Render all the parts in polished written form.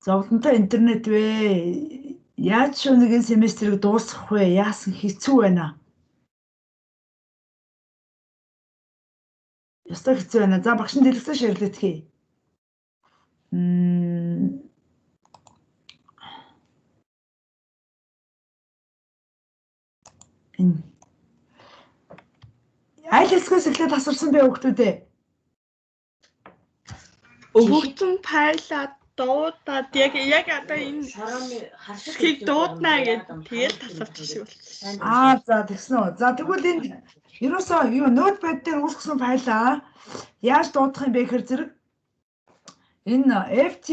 Зовлонтой интернет вэ? Яаж шүү нэгэн семестрийг дуусгах вэ? Яасан хэцүү байна. Ёстой хэцүү байна. За багш нь дэлгэцээ ширлэтгэе. Энэ аль хэсгээс эхлээд тасарсан бэ хүүхдүүд ээ? Өгөгдсөн файлаа дуудаад яг одоо энэ хэсгийг дуудана гэд тэгэл тасарч шиг болсон. Аа за тэгсэн үү. За тэгвэл энэ ерөөсөө юу notepad дээр үүсгэсэн файлаа яаж дуудах юм бэ гэхээр зэрэг энэ FT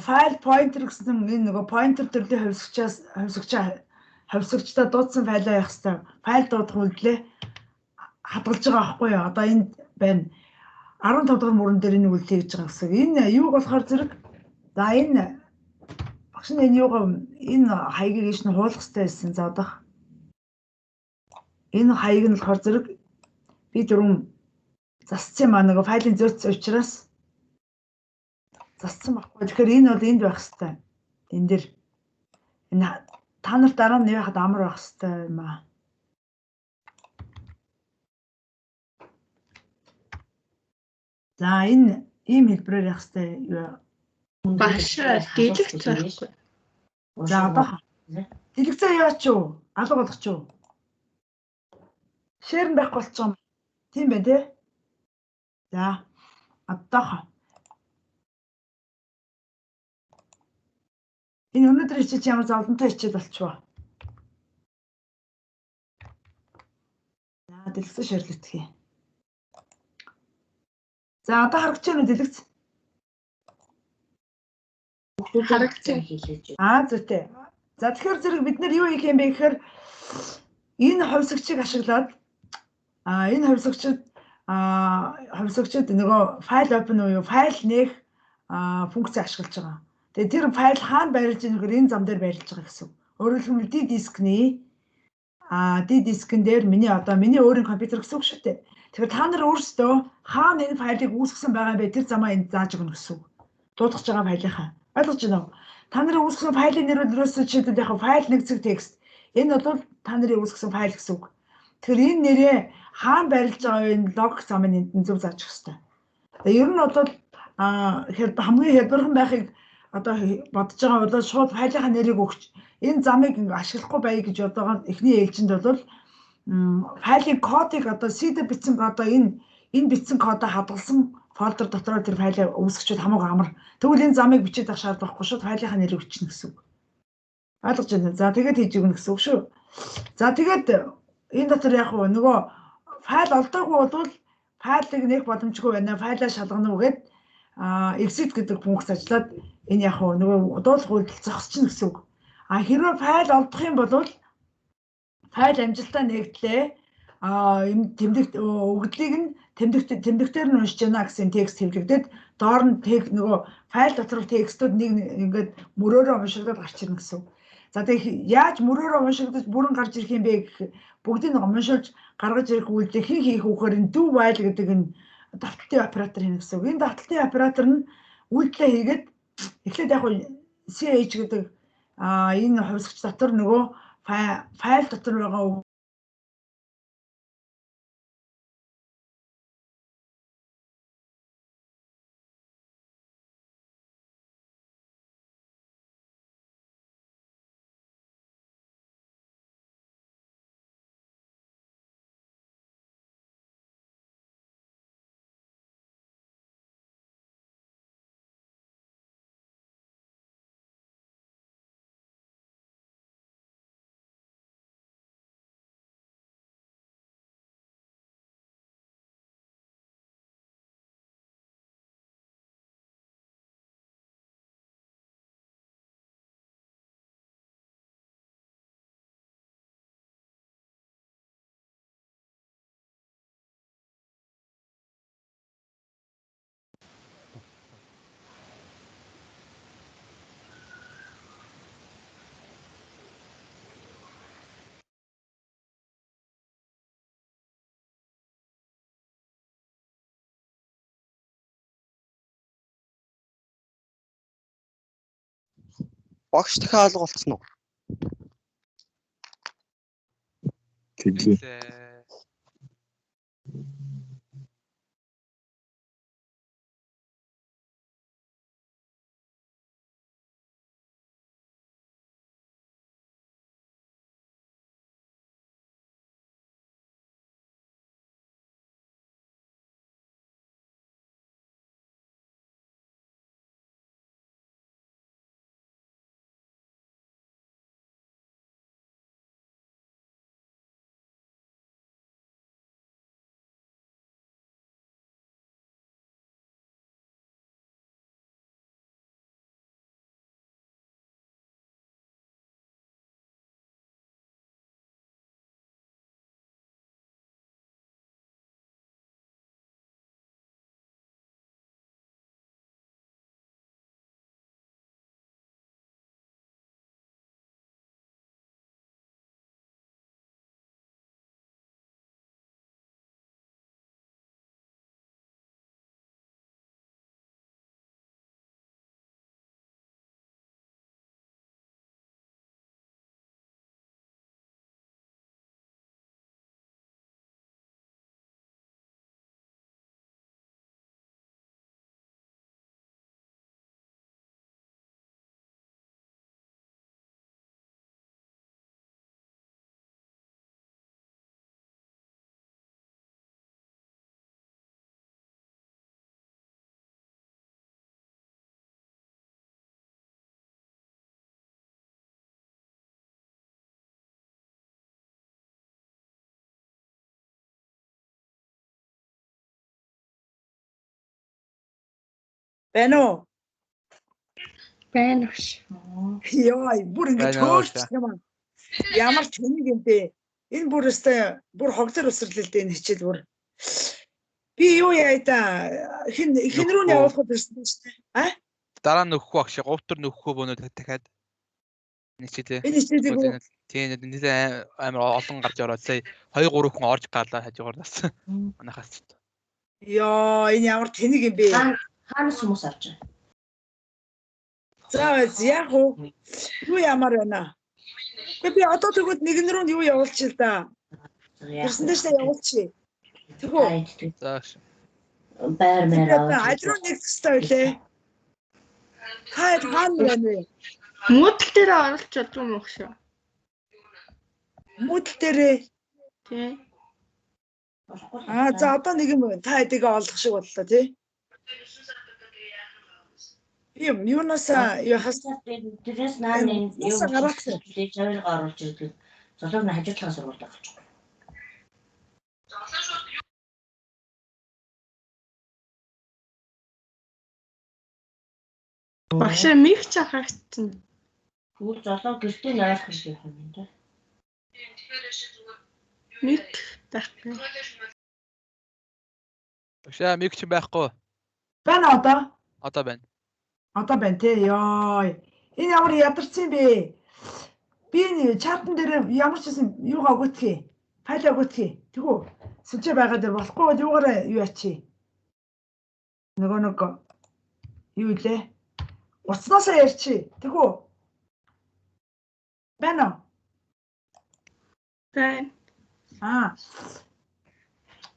file pointer гэсэн энэ нөгөө pointer төрлийн хувьсагчдаа дуудсан файлаа явах хэрэгтэй. Файл дуудах үйлдэлээ хадгалж байгаа байхгүй юу? Одоо энд байна. 15 дахь мөрөн дээр энэ үйлдэл хийж байгаа гэсэн. Энэ юуг болохоор зэрэг за энэ багш нь энэ юугаа энэ хаягийг ийш нь хуулах хэрэгтэй байсан. За одоох. Энэ хаяг нь болохоор зэрэг би дөрвөн зассан юм аа нөгөө файлын зөөц учраас зассан байхгүй. Тэгэхээр энэ бол энд байх хэрэгтэй. Энэ дэр энэ та нарт дараа нь яхад амар байх хэрэгтэй юм аа. За энэ ийм хэлбэрээр явах хэрэгтэй юу? Багш дэлгэц байхгүй. За одоо дэлгэцээ яач юу? Алга болгоч юу? Шэр нь байхгүй болчих юм. Тийм байна тий? За одоохоо. Энэ өнөөдөр хичээл ямар зовлонтой хичээл болчихвоо. За дэлгэцээ ширлэтгэе. За одоо харагдаж байна уу дэлгэц? Харагдаж байна. Аа зүйтэй. За тэгэхээр зэрэг бид нар юу хийх юм бэ гэхээр энэ хувьсагчийг ашиглаад энэ хувьсагчид нөгөө файл open буюу файл нээх функц ашиглаж байгаа. Тэгээ тэр файл хаана байрлаж байгаа гэхээр энэ зам дээр байрлаж байгаа гэсэн. Өөрөөр хэлбэл D дискний D дискэн дээр миний одоо миний өөрийн компьютер гэсэн үг шүү дээ. Тэгэхээр та нар өөрсдөө хаана энэ файлыг үүсгэсэн байгаа юм бэ? Тэр замаа энд зааж өгнө гэсэн үг. Дуудах байгаа файлынхаа. Ойлгож байна уу? Та нарын үүсгэсэн файлын нэр бол ерөөсөө жишээлбэл яг файл нэг цэг текст. Энэ бол та нарын үүсгэсэн файл гэсэн үг. Тэгэхээр энэ нэрээ хаана байрлаж байгаа вэ? Энэ лог замыг энд зөв зааж өгөх хэрэгтэй. Тэгээ ер нь бол хамгийн хялбархан байхыг одоо бодож байгаа бол шууд файлынхаа нэрийг өгч энэ замыг ашиглахгүй байя гэж бодоогоо эхний ээлжинд бол файлын кодыг одоо C дээр бичсэн одоо энэ бичсэн кодоо хадгалсан фолдер дотроо тэр файлыг үүсгэчихэд хамаагүй амар. Тэгвэл энэ замыг бичээд авах шаардлага байхгүй шууд файлынхаа нэрийг бичнэ гэсэн үг. Ойлгож байна. За тэгээд хийж өгнө гэсэн үг шүү. За тэгээд энэ дотор яг нөгөө файл олдоогүй бол файлыг нээх боломжгүй байна. Файлаа шалгана уу гэд exit гэдэг функц ажиллаад энэ яг нөгөө дуулах үйлдэл зогсчихно гэсэн үг. А хэрвээ файл олдох юм бол файл амжилтаа нээгдлээ. Тэмдэгт өгөгдлийг нь тэмдэгтээр нь уншиж байна гэсэн текст хэвлэгдээд доор нь нөгөө файл доторх текстүүд нэг ингээд мөрөөрөө уншигдаад гарч ирнэ гэсэн. За тэгээ яаж мөрөөрөө уншигдаж бүрэн гарч ирэх юм бэ гэх бүгдийг нь уншилж гаргаж ирэх үйлдэл хэн хийх үхээр энэ do while гэдэг энэ давталтын оператор хийнэ гэсэн. Энэ давталтын оператор нь үйлдэлээ хийгээд эхлээд яг CH гэдэг энэ хувьсагч дотор нөгөө файл дотор байгаа Багш дахиад алга болцсон уу? Тэглээ. Байна уу? Байна багш. Йоо, бүр ингэ төөрч юм аа. Ямар тэнэг юм бэ? Энэ бүр өстой бүр хогдор өсөрлөл дээ энэ хичээл бүр. Би юу яа да хин хин рүү явуулах гэсэн шүү дээ. А? Дараа нь нөхөхгүй багш, говтор нөхөхгүй бөнөө дахиад нэг хичээлээ. Энэ хичээлийг тийм нэлээ амар олон гарч ороод сая 2 3 хүн орж гарлаа хажуугаар нас. Манайхаас. Йоо, энэ ямар тэнэг юм бэ? Хаанаас хүмүүс авч байгаа? За яг уу юу ямар байна? Гэхдээ би одоо тэгвэл нэгэн рүү юу явуулчих л да. Тэрсэн дэшээ явуулчих. Тэгвэл за байр мээр аваад аль руу нэгдэх ёстой байлээ? Та хаана байна вэ? Moodle дээр оруулж чаддаг юм уу шүү? Moodle дээрээ. Тий. Аа за одоо нэг юм та хэдийгээ олох шиг боллоо тий. Юм юунаас яхаас тэрээс наа энэ юу чаврыг оруулж ирдэг. Золог нь хажуу талаас сургуульд авчих. Багшаа мих чахагцсан. Тэгвэл золоо гэртээ нь ойрхон байх юм да. Мик байхгүй. Багшаа мик ч байхгүй. Байна одоо? Одоо байна. Одоо байна те. Йоо. Энэ ямар ядарсан юм бэ? Би энэ чатан дээр ямар ч гэсэн юугаа өгөөдгий. Файл өгөөдгий. Тэгүү. Сүлжээ байгаа дээр болохгүй бол юугаараа юу ячи. Нөгөө нэг юу илээ? Уцнаасаа ярьчи. Тэгүү. Байна уу? Байна. Аа.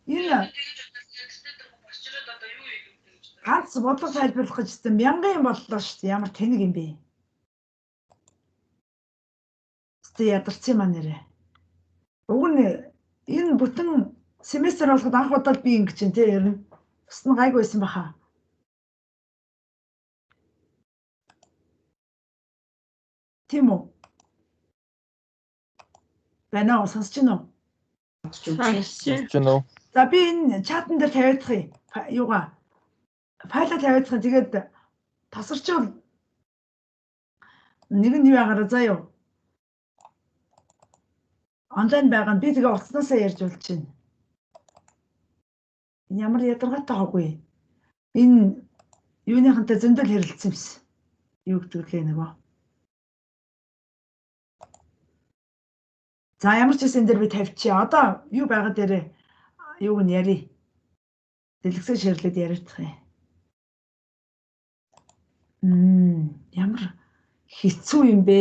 Энэ ганц бодлого тайлбарлах гэж гэсэн мянган юм боллоо шүү дээ. Ямар тэнэг юм бэ? Тэ ядарсан юм а нэрээ. Уг нь энэ бүтэн семестр болоход анх удаа би ингэж чинь тэ ер нь бас нь гайгүй байсан баха. Тийм үү? Байна уу? Сонсож байна уу? Сонсож байна уу? За би энэ чатан дээр тавиадах юм. Юугаа? Файлаа тавиадах юм. Тэгээд тасарчвал нэг нь юу яагараа заа юу? Онлайн байгаа нь би тэгээ утаснаасаа ярьж болж байна. Энэ ямар ядаргаатай хоогүй. Энэ юуныхантай зөндөл хэрэлдсэн юмс. Юу гэдэг лээ нөгөө. За ямар ч гэсэн энэ дээр би тавьчих. Одоо юу байгаа дээрээ юуг нь ярий. Дэлгэцэн ширлээд яриадах юм. Ямар Хэцүү юм бэ.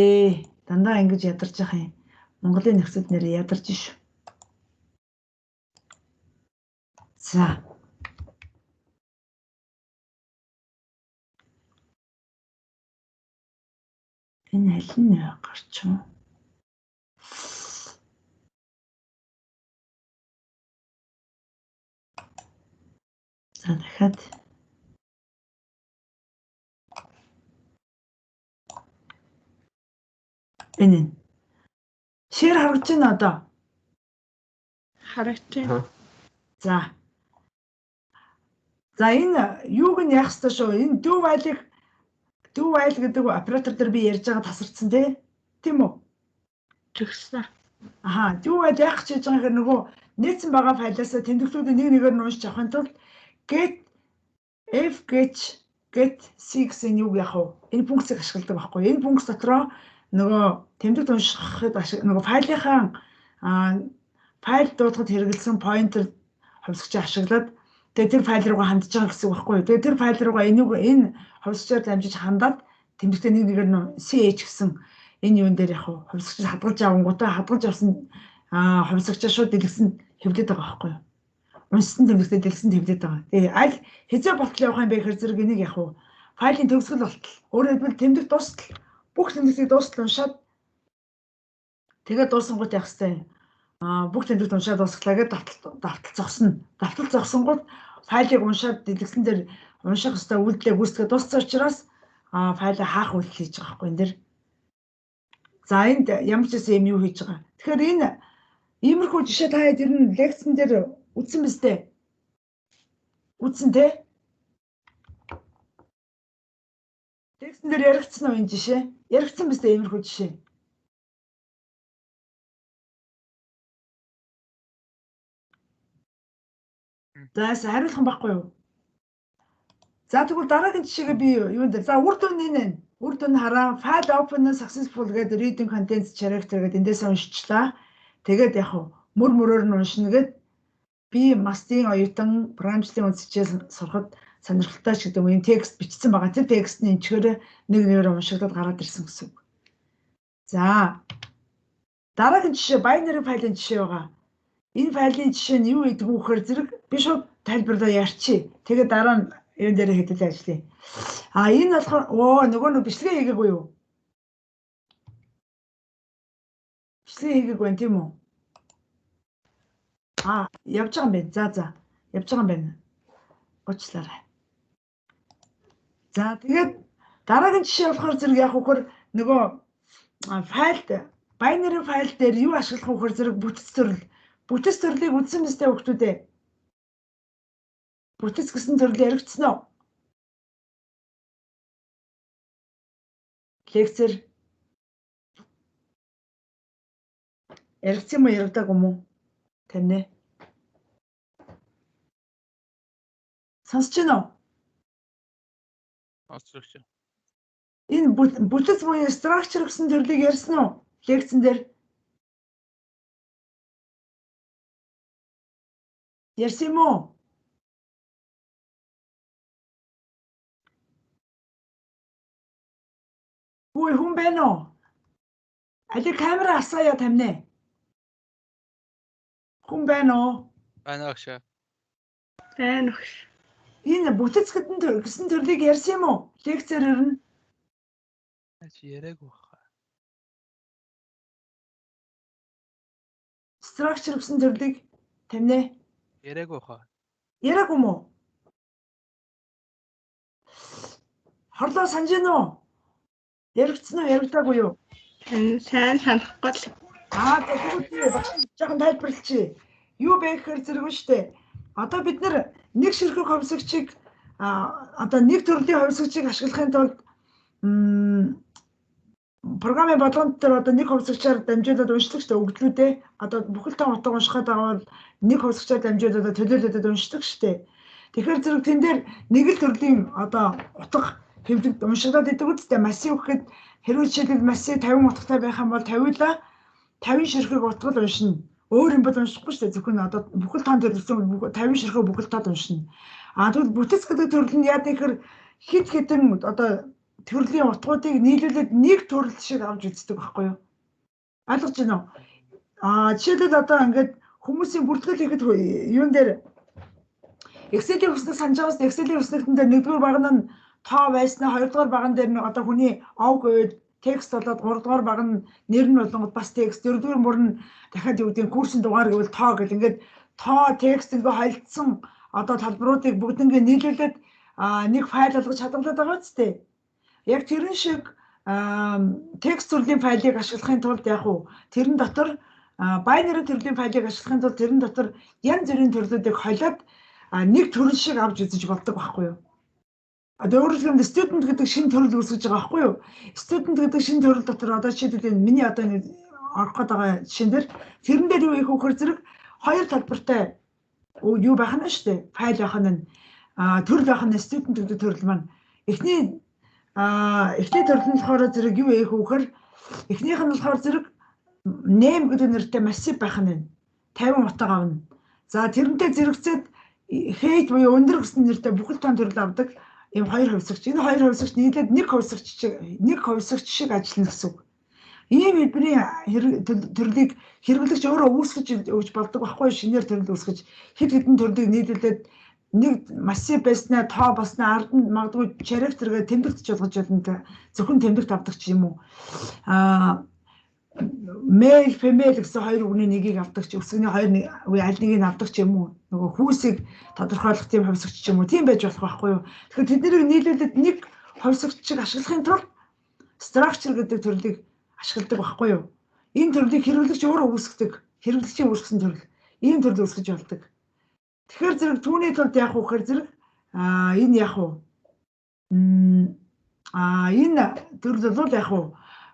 Дандаа ингэж ядарч явах юм. Монголын нөхцөлд нэр ядарч шүү. За. Энэ аль нь гарч юм? За дахиад энэ. Шэр харагдаж байна одоо. Харагдаж байна. За. За энэ юуг нь яах ёстой шүү? Энэ do while-ыг do while гэдэг оператор дээр би ярьж байгаа тасарчсан тий? Тийм үү? Тэгсэн. Аха, do while яах гэж байгаа гэхээр нөгөө нээсэн байгаа файлаасаа тэмдэглүүдийг нэг нэгээр нь уншиж авахын тулд get f get get c гэсэн юуг яах вэ? Энэ функцийг ашигладаг байхгүй. Энэ функц дотроо нөгөө тэмдэгт уншихад нөгөө файлынхаа файл дуудахад хэрэглэсэн pointer хувьсгчийг ашиглаад тэгээ тэр файл руугаа хандж байгаа гэсэн үг байхгүй юу. Тэгээ тэр файл руугаа энэ хувьсгчаар дамжиж хандаад тэмдэгтээ нэг нэгээр нь ch гэсэн энэ юун дээр яг хувьсгчийг хадгалж авангуудаа хадгалж авсан хувьсгчаа шууд дэлгэсэн хэвлээд байгаа байхгүй юу. Уншсан тэмдэгтээ дэлгэсэн хэвлээд байгаа. Тэгээ аль хэзээ болтол явах юм бэ гэхээр зэрэг энийг яг файлын төгсгөл болтол. Өөрөөр хэлбэл тэмдэгт дуустал бүх тэмдэгтийг дуустал уншаад тэгээд дуусангууд явах хэрэгтэй. Бүх тэмдэгт уншаад дуусглаа гэдээ давтал зогсно. Давтал зогсонгууд файлыг уншаад дэлгэсэн дээр унших ёстой үйлдэлээ гүйцэтгэх дууссан учраас файлаа хаах үйлдэл хийж байгаа байхгүй энэ дэр. За энд ямар ч гэсэн юм юу хийж байгаа. Тэгэхээр энэ иймэрхүү жишээ та хэд ер нь лекцэн дээр үзсэн биз дээ? Үзсэн те? Лекцэн дээр яригдсан уу энэ жишээ? Яригдсан биз дээ иймэрхүү жишээ? За хариулах юм байхгүй юу? За тэгвэл дараагийн жишээгээ би юунд дээр. За үр дүн энэ байна. Үр дүн хараа file open successful гэдэг reading contents character гэдэг эндээс уншчлаа. Тэгээд яг мөр мөрөөр нь уншина гэд би мастын оюутан програмчлалын үндэс сурахад сонирхолтой ч гэдэг юм энэ текст бичсэн байгаа. Тэр текст нь энэчгээр нэг нэгээр уншигдаад гараад ирсэн гэсэн үг. За дараагийн жишээ binary файлын жишээ байгаа. Энэ файлын жишээ нь юу гэдэг вэ гэхээр зэрэг би шууд тайлбарлаа ярьчих. Тэгээд дараа нь юун дээр хэдэл ажиллая. А энэ болохоор оо нөгөө нэг бичлэгээ хийгээгүй юу? Бичлэгээ хийгээгүй байх тийм үү? А явж байгаа юм байна. За за. Явж байгаа юм байна. Уучлаарай. За тэгээд дараагийн жишээ болохоор зэрэг яг үхээр нөгөө файлд binary файл дээр юу ашиглах вэ гэхээр зэрэг бүтэц төрөл. Бүтэц төрлийг үзсэн мэт хүүхдүүд ээ. Бүтэц гэсэн төрөл яригдсан уу? Лекцэр яригдсан юм уу, яригдаагүй юм уу? Тань. Сонсож байна уу? Сонсож байна. Энэ бүтэц буюу structure гэсэн төрлийг ярьсан уу? Лекцэн дээр ярьсан юм уу? Үгүй хүн байна уу? Али камера асаая тамнэ. Хүн байна уу? Байна өгш. Байна өгш. Энэ бүтэц гэсэн төрлийг ярьсан юм уу? Лекцээр нь. Чи яриаггүй хаа. Structure гэсэн төрлийг тамнэ. Яриаггүй хаа. Яриаггүй юм уу? Хорлоо санаж гэнэ үү? Яригдсан уу, яригдаагүй юу? Сайн санахгүй л. Аа тэгвэл багш жоохон тайлбарлачих. Юу бэ гэхээр зэрэг нь штэ. Одоо бид нэг ширхэг хувьсагчийг одоо нэг төрлийн хувьсагчийг ашиглахын тулд програмын болгонд дээр одоо нэг хувьсагчаар дамжуулаад уншдаг штэ өгдлүүдээ. Одоо бүхэл тоон утга уншихад байгаа бол нэг хувьсагчаар дамжуулаад одоо төлөөлөдөд уншдаг штэ. Тэгэхээр зэрэг тэн дээр нэг л төрлийн одоо утга хэвлэгд уншигдаад идэг үстэй. Массив гэхэд хэрвээ жишээлбэл массив 50 утгатай байх юм бол 50-ла 50 ширхэг утга л уншина. Өөр юм бол уншихгүй шүү дээ. Зөвхөн одоо бүхэл тоон төлөвлөсөн 50 ширхэг бүхэл тоод уншина. А тэгвэл бүтэц гэдэг төрөл нь яа гэхээр хэд хэдэн одоо төрлийн утгуудыг нийлүүлээд нэг төрөл шиг авч үздэг байхгүй юу? Ойлгож байна уу? Жишээлбэл одоо ингээд хүмүүсийн бүртгэл хийхэд юун дээр Excel-ийн хүснэг санаж байгаас Excel-ийн хүснэгтэн дээр нэгдүгээр баг нь тоо байснаа, хоёрдугаар баган дээр нь одоо хүний ов гэвэл текст болоод, гуравдугаар баг нь нэр нь болонгод бас текст, дөрөвдүгээр мөр нь дахиад юу гэдэг нь курсын дугаар гэвэл тоо гэл ингээд тоо текст ингээ холилдсон одоо талбаруудыг бүгднгээ нийлүүлээд нэг файл болгож хадгалаад байгаа үстэй. Яг тэрэн шиг текст төрлийн файлыг ашиглахын тулд яг уу тэрэн дотор binary төрлийн файлыг ашиглахын тулд тэрэн дотор янз бүрийн төрлүүдийг холиод нэг төрөл шиг авч үзэж болдог байхгүй юу? Одоо өөрөөр хэлбэл student гэдэг шинэ төрөл үүсгэж байгаа байхгүй юу? Student гэдэг шинэ төрөл дотор одоо жишээлбэл энэ миний одоо энэ орох гээд байгаа жишээн дээр тэрэн дээр юу их вөхөр зэрэг хоёр талбартай юу байх нь шүү дээ. Файл байх нь төрөл байх нь student гэдэг төрөл маань эхний төрөл нь болохоор зэрэг юу их вөхөр эхнийх нь болохоор зэрэг name гэдэг нэртэй массив байх нь 50 утга авна. За, тэрнтэй зэрэгцээд height буюу өндөр гэсэн нэртэй бүхэл тоон төрөл авдаг ийм хоёр хувьсагч. Энэ хоёр хувьсагч нийлээд нэг хувьсагч шиг ажиллана гэсэн үг. Ийм хэлбэрийн төрлийг хэрэглэгч өөрөө үүсгэж өгч болдог байхгүй, шинээр төрөл үүсгэж хэд хэдэн төрлийг нийлүүлээд нэг массив байснаа тоо болсноо ард нь магадгүй character гээ тэмдэгтч болгож болно. Зөвхөн тэмдэгт авдаг ч юм уу. Male, female гэсэн хоёр үгний нэгийг авдаг ч, үсгэний хоёр үе аль нэгийг авдаг ч юм уу. Нөгөө хүүсийг тодорхойлох тийм хувьсагч ч юм уу. Тийм байж болох байхгүй юу. Тэгэхээр тэднийг нийлүүлээд нэг хувьсагч шиг ашиглахын тулд structure гэдэг төрлийг ашигладаг байхгүй юу. Энэ төрлийг хэрэглэгч өөрөө үүсгэдэг. Хэрэглэгчийн үүсгэсэн төрөл. Ийм төрөл үүсгэж болдог. Тэгэхээр зэрэг түүний тулд яах вэ гэхээр зэрэг энэ яах вэ? Энэ төрөл бол яах вэ?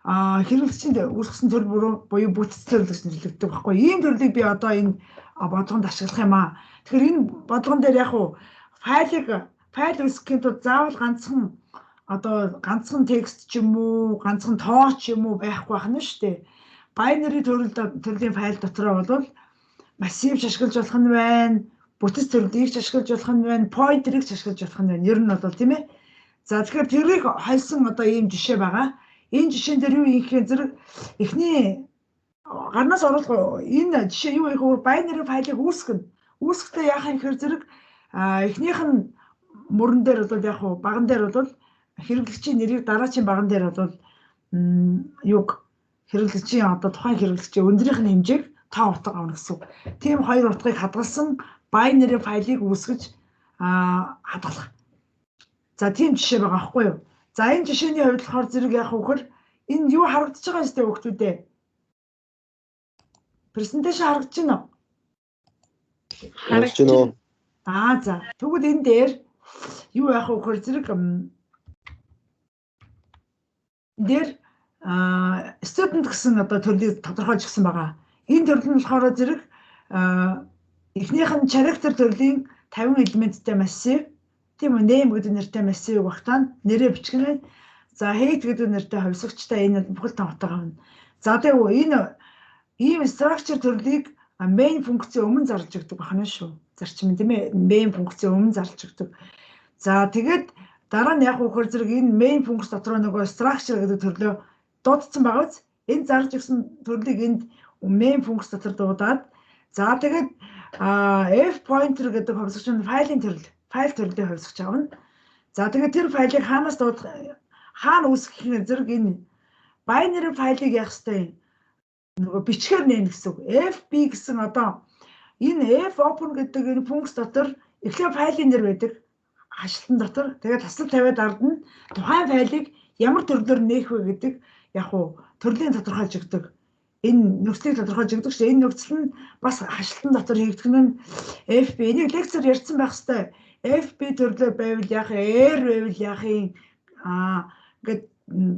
Хэрэглэгчинд үүсгэсэн төрөл буюу бүтэц төрөл гэж нэрлэгддэг байхгүй. Ийм төрлийг би одоо энэ бодлогонд ашиглах юм аа. Тэгэхээр энэ бодлогон дээр яг уу файл үүсгэхийн тулд заавал ганцхан одоо ганцхан текст ч юм уу, ганцхан тоо ч юм уу байхгүй байх нь шүү дээ. Binary төрлийн файл дотроо бол массив ч ашиглаж болох нь байна, бүтэц төрлийг ч ашиглаж болох нь байна, pointer-ыг ч ашиглаж болох нь байна. Ер нь бол тийм ээ. За, тэгэхээр тэрийг хольсон одоо ийм жишээ байгаа. Энэ жишээн дээр юу хийх юм зэрэг эхний гарнаас оруулах энэ жишээ юу их binary файлыг үүсгэнэ. Үүсгэхдээ яах юм гэхээр зэрэг эхнийх нь мөрөн дээр бол яг уу баган дээр бол хэрэглэгчийн нэрийг, дараачийн баган дээр бол юг хэрэглэгчийн одоо тухайн хэрэглэгчийн өндрийнх нь хэмжээг тоо утга авна гэсэн үг. Тийм хоёр утгыг хадгалсан binary файлыг үүсгэж хадгалах. За, тийм жишээ байгаа байхгүй юу? За, энэ жишээний хувьд болохоор зэрэг яах вэ гэхээр энэ юу харагдаж байгаа юм бэ, хүүхдүүдээ? Presentation харагдаж байна уу? Харагдаж байна уу? За. Тэгвэл энэ дээр юу яах вэ гэхээр зэрэг дээр student гэсэн одоо төрлийг тодорхойлж гисэн байгаа. Энэ төрөл нь болохоор зэрэг эхнийх нь character төрлийн 50 элементтэй массив, тийм үү, name гэдэг нэртэй массивыг багтаана, нэрээ бичгэнэ. За, height гэдэг нэртэй хувьсагчтай энэ бүхэл том утга авна. За, тэгээ энэ ийм structure төрлийг main функцийн өмнө зарлж өгдөг байна шүү. Зарчим, тийм ээ, main функцийн өмнө зарлж өгдөг. За, тэгээд дараа нь яг үхээр зэрэг энэ main функц дотор нөгөө structure гэдэг төрлөө дуудсан байгаа биз? Энэ зарж өгсөн төрлийг энд main функц дотор дуудаад, за, тэгээд f pointer гэдэг хувьсагч нь файлын төрөл, файл төрлийн хувьсагч авна. За, тэгээд тэр файлыг хаанаас дуудах, хаана үүсгэх юм зэрэг энэ binary файлыг яах ёстой юм? Нөгөө бичгээр нээнэ гэсэн үг. FB гэсэн одоо энэ f open гэдэг энэ функц дотор эхлээ файлын нэр байдаг хашилтан дотор. Тэгээд таслал тавиад ард нь тухайн файлыг ямар төрлөөр нээх вэ гэдэг яг уу төрлийн тодорхойлж өгдөг. Энэ нөхцөлийг тодорхойлж өгдөг чинь энэ нөхцөл нь бас хашилтан дотор хийгдэх нь FB. Энийг лекцээр ярьсан байх хэвээр. FB төрлөөр байвал яах, R байвал яах юм, ингээд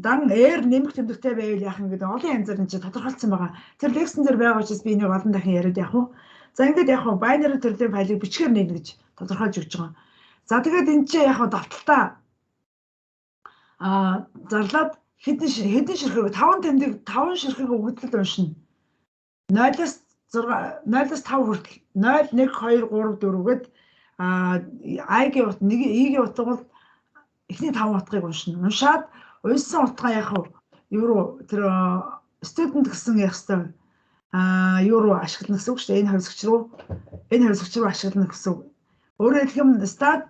дан R нэмэх тэмдэгтэй байвал яах юм гэдэг олон янзаар энэ чинь тодорхойлцсон байгаа. Тэр лекцэн дээр байгаа учраас би энийг олон дахин яриад явах уу. За, ингээд яг хуу binary төрлийн файлыг бичгээр нээнэ гэж тодорхойлж өгч байгаа. За, тэгээд энэ чинь яг хуу давталтаа зарлаад хэдэн хэдэн ширхэг, 5 тэмдэг, 5 ширхэг өгөгдөл уншина. 0-аас 6, 0-аас 5 хүртэл 0 1 2 3 4 гээд i-гийн утга 1, i-гийн утга бол Эхний 5 утгыг уншина. Уншаад уншсан утгаа яг юу руу тэр student гэсэн явах хэвээр юу руу ашиглана гэсэн үг шүү дээ. Энэ хувьсгч руу ашиглана гэсэн үг. Өөрөөр хэлэх юм stat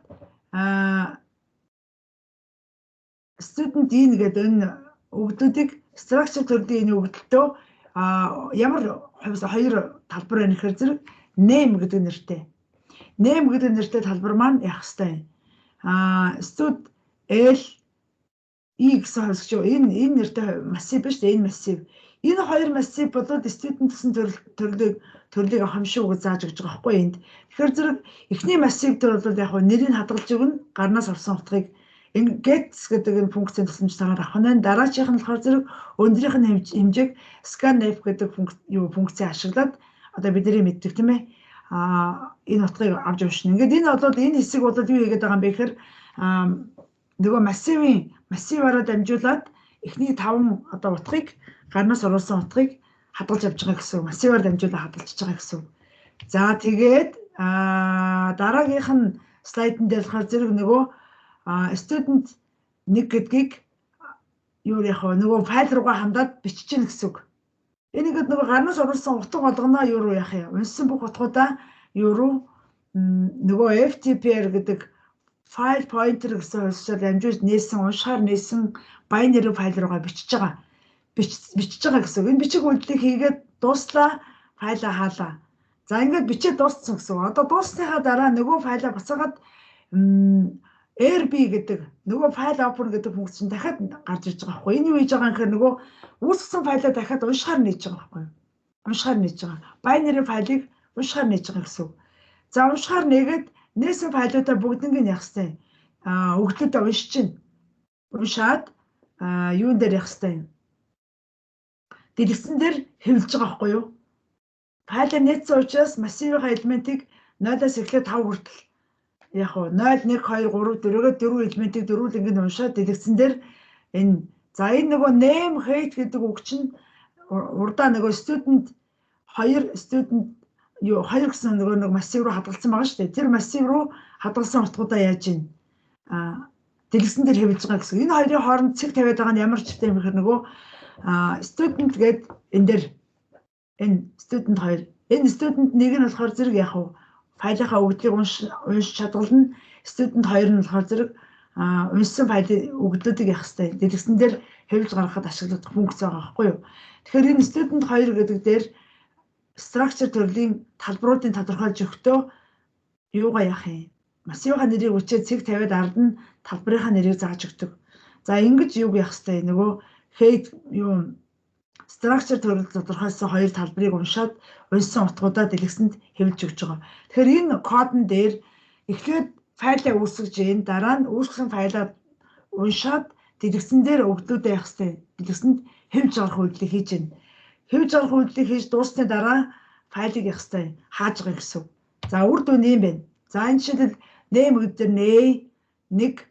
student in гэдэг энэ өгөгдлүүдийг structure төрлийн энэ өгөгдөлтөө ямар хоёр талбар байна гэхээр зэрэг name гэдэг нэртэй. Name гэдэг нэртэй талбар маань явах хэвээр юм. Stud L E гэсэн хувьсгч энэ нэртэй массив биш үү? Энэ массив. Энэ хоёр массив болоод student гэсэн төрлийг авах юм шиг үг зааж өгч байгаа байхгүй энд. Тэгэхээр зэрэг эхний массив дээр бол яг нэрийг хадгалж өгнө, гарнаас авсан утгыг энэ gets гэдэг энэ функцийн тусламжтайгаар авах нь. Дараачих нь болохоор зэрэг өндрийнх нь хэмжээг scanf гэдэг функцийг ашиглаад одоо бидний мэддэг тийм ээ. Энэ утгыг авч уншина. Ингээд энэ бол энэ хэсэг бол юу хийгээд байгаа юм бэ гэхээр нөгөө массиваараа дамжуулаад эхний 5 одоо утгыг гарнаас оруулсан утгыг хадгалж авч байгаа гэсэн үг. Массиваар дамжуулаад хадгалж байгаа гэсэн үг. За тэгээд дараагийнх нь слайдн дээр болохоор зэрэг нөгөө student 1 гэдгийг юу яах вэ? Нөгөө файл руугаа хандаад бичиж гин гэсэн үг. Энэ ингээд нөгөө гарнаас оруулсан утга болгоно юу руу яах юм? Уншсан бүх утгуудаа юу руу нөгөө FTPR гэдэг file pointer гэсэн хувьсгчаар дамжуулж нээсэн, уншихаар нээсэн binary файл руугаа бичиж байгаа. Бичиж байгаа гэсэн үг. Энэ бичих үйлдэлийг хийгээд дууслаа, файлаа хаалаа. За ингээд бичээд дууссан гэсэн үг. Одоо дууссныхаа дараа нөгөө файлаа буцаагаад RB гэдэг нөгөө файл open гэдэг функц чинь дахиад гарч ирж байгаа байхгүй. Энэ юу хийж байгаа юм гэхээр нөгөө үүсгэсэн файлаа дахиад уншихаар нээж байгаа байхгүй. Уншихаар нээж байгаа. Binary файлыг уншихаар нээж байгаа гэсэн үг. За уншихаар нээгээд нээсэн файлуудаа бүгднийг нь явах хэвээр өгдлөдөө уншиж чинь. Уншаад юун дээр явах хэвээр юм. Дэлгэцэн дээр хэвлэж байгаа байхгүй юу? Файлаа нээсэн учраас массивын элементийг 0-аас эхлээд 5 хүртэл яг уу 0 1 2 3 4-өө 4 элементийг дөрвөл ингэ уншаад дэлгэцэн дээр энэ за энэ нөгөө name height гэдэг үг чинь урдаа нөгөө student 2 student юу 2 гэсэн нөгөө нэг массив руу хадгалсан байгаа шүү дээ. Тэр массив руу хадгалсан утгуудаа яаж ийн дэлгэцэн дээр хэвлэж байгаа гэсэн. Энэ хоёрын хооронд цэг тавиад байгаа нь ямар ч юм бэхээр нөгөө student гээд энэ дээр энэ student 2 энэ student 1 нь болохоор зэрэг яг уу файлынхаа өгдлийг уншиж чадгална. Student 2 нь болохоор зэрэг уншсан файлын өгдлүүдийг явах хэрэгтэй. Дэлгэцэн дээр хэвлэж гаргахад ашиглагдах функц байгаа байхгүй юу? Тэгэхээр энэ student 2 гэдэг дээр structure төрлийн талбаруудын тодорхойлж өгөхдөө юугаа яах юм? Массивынхаа нэрийг үчээд цэг тавиад ард нь талбарынхаа нэрийг зааж өгдөг. За ингэж юуг яах хэрэгтэй? Нөгөө head юу structure төрөл тодорхойлсон хоёр талбарыг уншаад уншсан утгуудаа дэлгэцэнд хэвлэж өгч байгаа. Тэгэхээр энэ кодон дээр эхлээд файлаа үүсгэж гин дараа нь үүсгэсэн файлаа уншаад дэлгэцэн дээр өгдлүүдээ явах хэрэгтэй. Дэлгэцэнд хэвлэж гарах үйлдэлийг хийж гин. Хэвлэж гарах үйлдэлийг хийж дууссаны дараа файлыг явах хэрэгтэй. Хааж байгаа гэсэн. За үр дүн юм байна. За энэ жишээлбэл name гэдэг дээр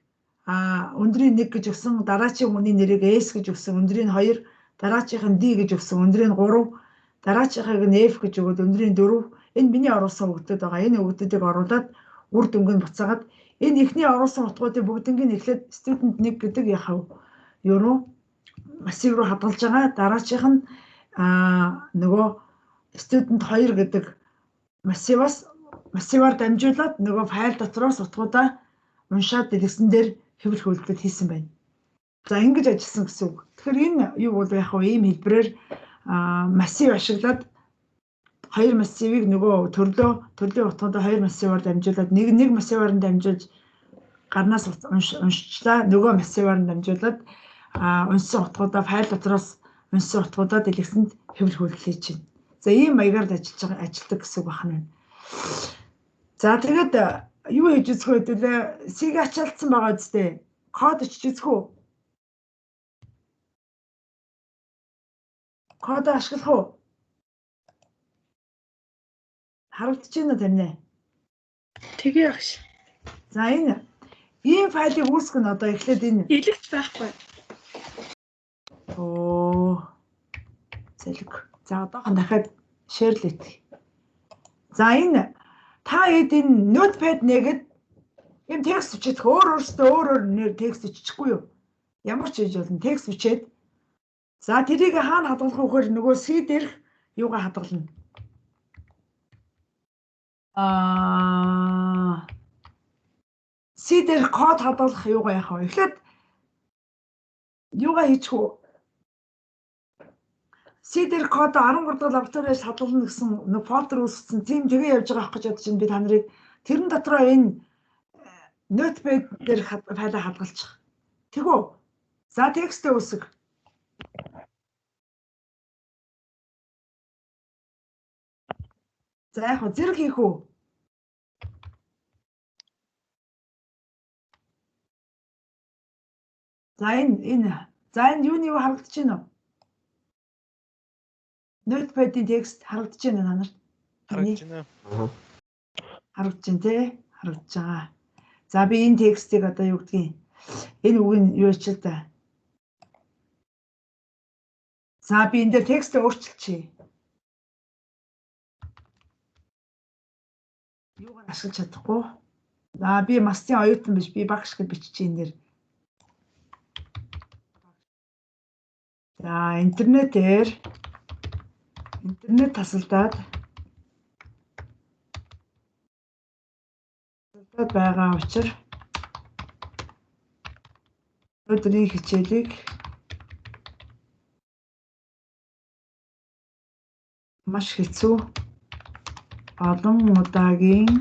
A 1 өндрийн 1 гэж өгсөн, дараачийн хүний нэрийг S гэж өгсөн, өндрийн 2, дараачих нь D гэж өгсөн, өндрийн 3, дараачихыг нь F гэж өгөөд өндрийн 4. Энэ миний оруулсан өгдөд байгаа. Энэ өгдөдийг оруулаад үр дүнг нь буцаагаад энэ эхний оруулсан утгуудыг бүгднийг нь эхлээд student 1 гэдэг яхав юу руу массив руу хадгалж байгаа. Дараачих нь нөгөө student 2 гэдэг массиваар дамжуулаад нөгөө файл дотроос утгуудаа уншаад дэлгэцэн дээр хэвлэх үйлдэл хийсэн байна. За ингэж ажилласан гэсэн үг. Тэгэхээр энэ юу бол яг хөө ийм хэлбэрээр массив ашиглаад хоёр массивыг нөгөө төрлийн утгуудаа хоёр массиваар дамжуулаад нэг массиваар нь дамжуулж гарнаас уншчлаа, нөгөө массиваар нь дамжуулаад уншсан утгуудаа файл дотроос уншсан утгуудаа дэлгэцэнд хэвлэх үйлдэл хийж байна. За ийм маягаар ажиллаж байгаа ажилтдаг гэсэн үг байна. За тэгээд юу хийж үзэх вэ хэдүүлээ? C-г ачаалтсан байгаа үстэй. Код өчиж үзэх үү? Код ашиглах уу? Харагдаж байна уу тань? Тэгээ агш. За энэ ийм файлыг үүсгэх нь одоо эхлээд энэ хэлэгч байхгүй. Оо. Зэлэг. За одоохон дахиад шеэрлэт. За энэ та хэд энэ notepad нэгэд Ийм текст бичээд өөр өөртөө өөр өөр нэр текст бичихгүй юу? Ямар ч хийж болно. Текст бичээд за тэрийг хаана хадгалах вэ гэхээр нөгөө C дээрх юугаа хадгална. C дээр код хадгалах юугаа яах вэ? Эхлээд юугаа хийчих үү? C дээр код 13 дахь лабораториас хадгална гэсэн нэг фолдер үүсгэсэн. Тийм тэгээ явж байгаа гэж бодож байна би та нарыг. Тэрэн дотроо энэ notepad дээр файлаа хадгалчих. Тэгвэл за текстээ үүсгэ. За яг хөө зэрэг хийх үү? За энэ за энэ юуны юу харагдаж байна вэ? Notepad-ийн текст харагдаж байна уу та нарт? Харагдаж байна. Харагдаж байна тий? Харагдаж байгаа. За би энэ текстийг одоо юу гэдгийг энэ үг нь юу ч л да. За би энэ дээр текстээ өөрчилчихье. Юугаар ашиглаж чадахгүй. За би мастын оюутан биш, би багш гэж биччихье энэ дээр. За интернетээр интернет тасалдаад байгаа учир өнөөдрийн хичээлийг маш хэцүү олон удаагийн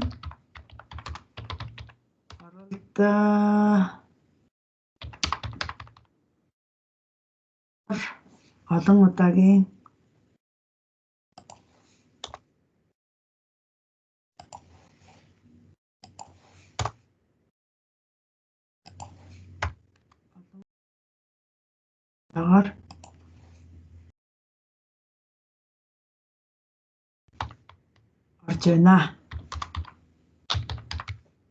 олон удаагийн дагаар орж байна.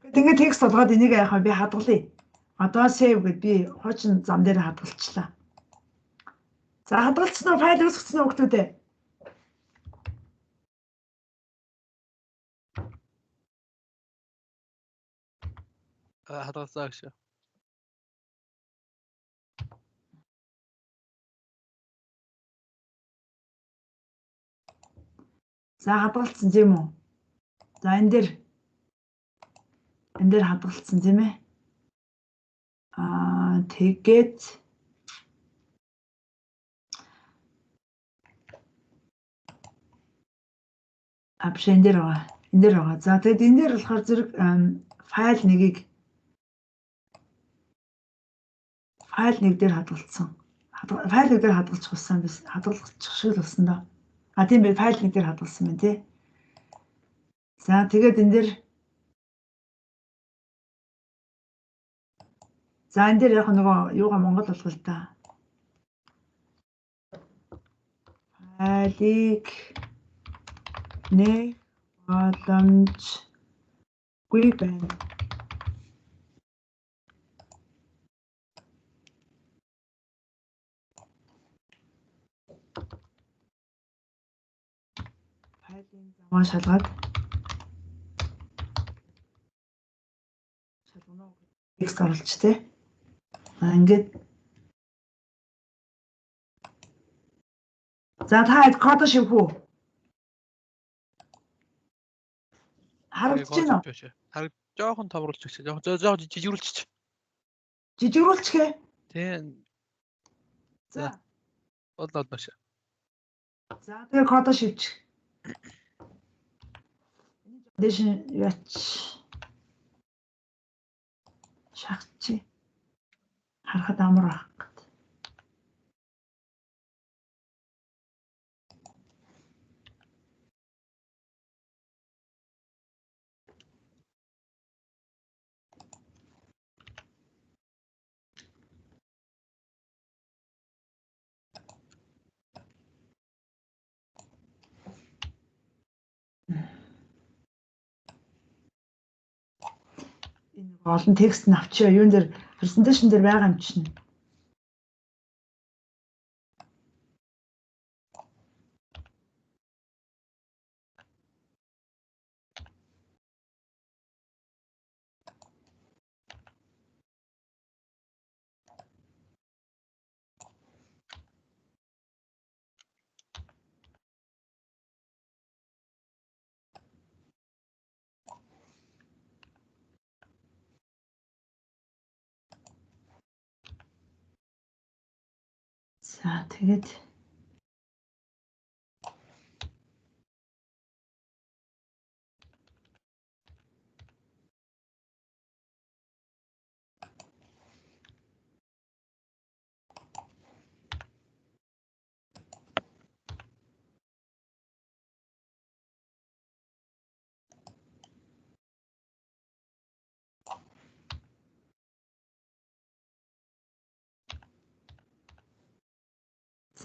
Гэт ингээд текст болгоод энийг яхаа би хадгалъя. Одоо save гэд би хуучин зам дээр хадгалчлаа. За хадгалцсан уу, файл үүсгэсэн үү хүмүүс ээ? Хадгалсан гэж. За хадгалцсан тийм үү? За энэ дээр хадгалцсан тийм ээ. Тэгээд биш энэ дээр байгаа. Энэ дээр байгаа. За тэгэд энэ дээр болохоор зэрэг файл нэгийг файл нэг дээр хадгалцсан. Файл нэг дээр хадгалчих болсон биз? Хадгалчих шиг л болсон доо. А тийм бай, файл нэг дээр хадгалсан байна тий. За тэгээд энэ дээр за энэ дээр яг нөгөө юугаа монгол болгол та. Файлыг нэг боломжгүй байна. Файлын замаа шалгаад шалгана текст оруулж тий. Ингээд за та хэд код шивх үү? Харагдаж байна уу? Харагд жоохон томруулж өгч. Жоохон жижигрүүлчих. Жижигрүүлчихээ. Тийм. За. Бодлоо маш. За тэгээ кодо шивчих. Дэш яач. Шахчих. Харахад амар байх гэт. Энэ олон текст нь авчаа. Юун дээр презентацийн дээр байгаа юм чинь. За тэгээд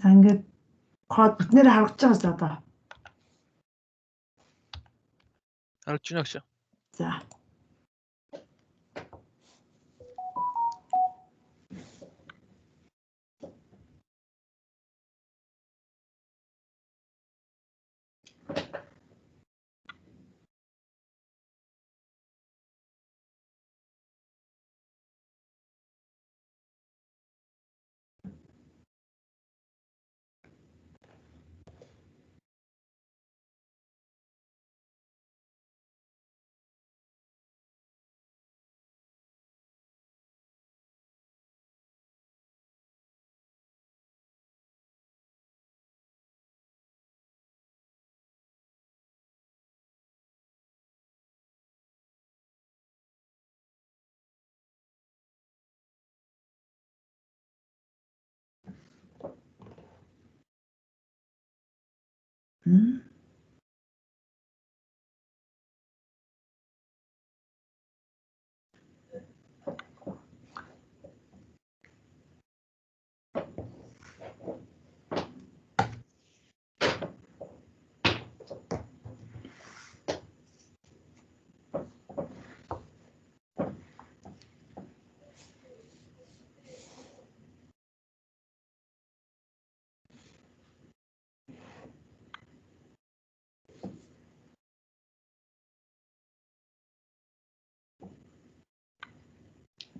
за ингээд код бүтнээр харагдаж байгаа юм одоо. Харагдаж байна гэж. За.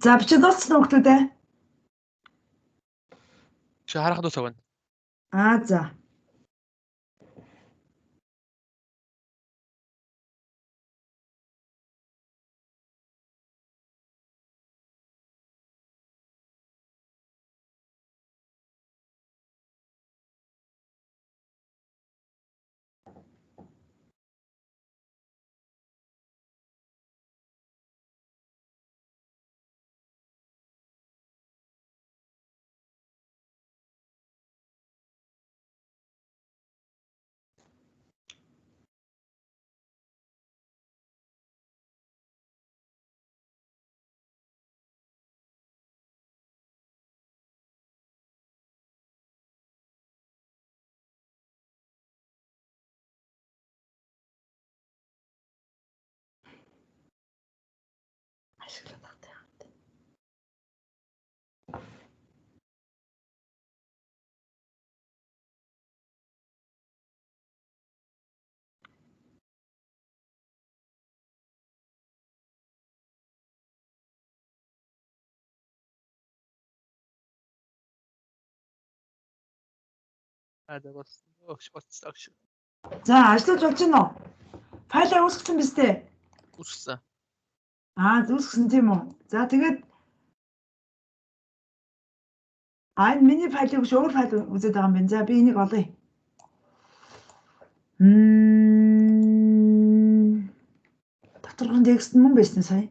За бичээд дууссан уу хүмүүс ээ? Чи харахад дуусах байна. Аа за. Ашиглаад автай. Аа за болсон. Өгш болчихлоо өгш. За ажиллаж болж байна уу? Файлаа үүсгэсэн биз дээ? Үүсгэсэн. Аа үүсгэсэн тийм үү? За тэгээд аа энэ миний файлыг биш өөр файл үзээд байгаа юм байна. За би энийг олъё. Доторх текст нь мөн байсан сая.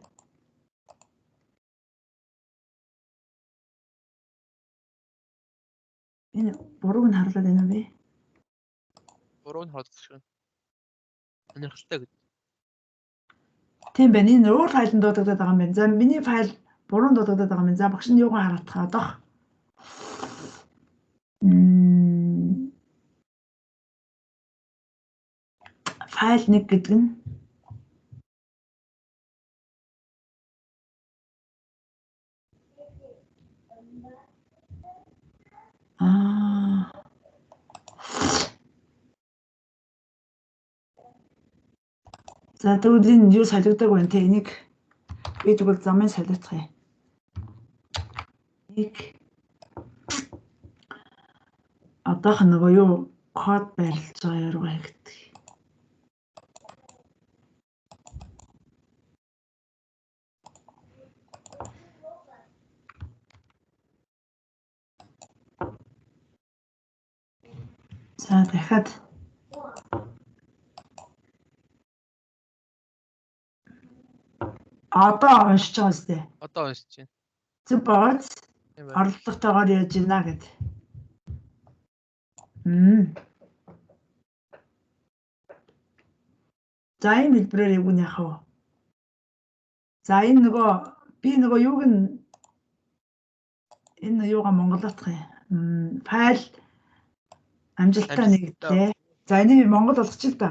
Энэ бурууг нь харлаад байна уу би? Бурууг нь харуулдаг шиг. Сонирхолтой гэж. Тийм байна. Энэ өөр файлд дуудагдаад байгаа юм байна. За миний файл буруу дуудагдаад байгаа юм байна. За багш нь юугаар харуулах одоох. Файл 1 гэдэг нь аа За тэгвэл энэ юу солигдог байна те энийг би тэгвэл замын солиоцох юм. Нэг одоох нөгөө юу код байрлаж байгаа юу гэдэг. За дахиад одоо уншиж байгаа үстэй. Одоо уншиж байна. Зөв бооц Тийм байна. Оролдлоготойгоор яаж ийна гэд. За энэ хэлбэрээр юу нь яах вэ? За энэ нөгөө би нөгөө юуг нь энэ юугаа монголотох юм. Файл амжилттай Амжилттай. нэгдлээ. За энийг би монгол болгочих л да.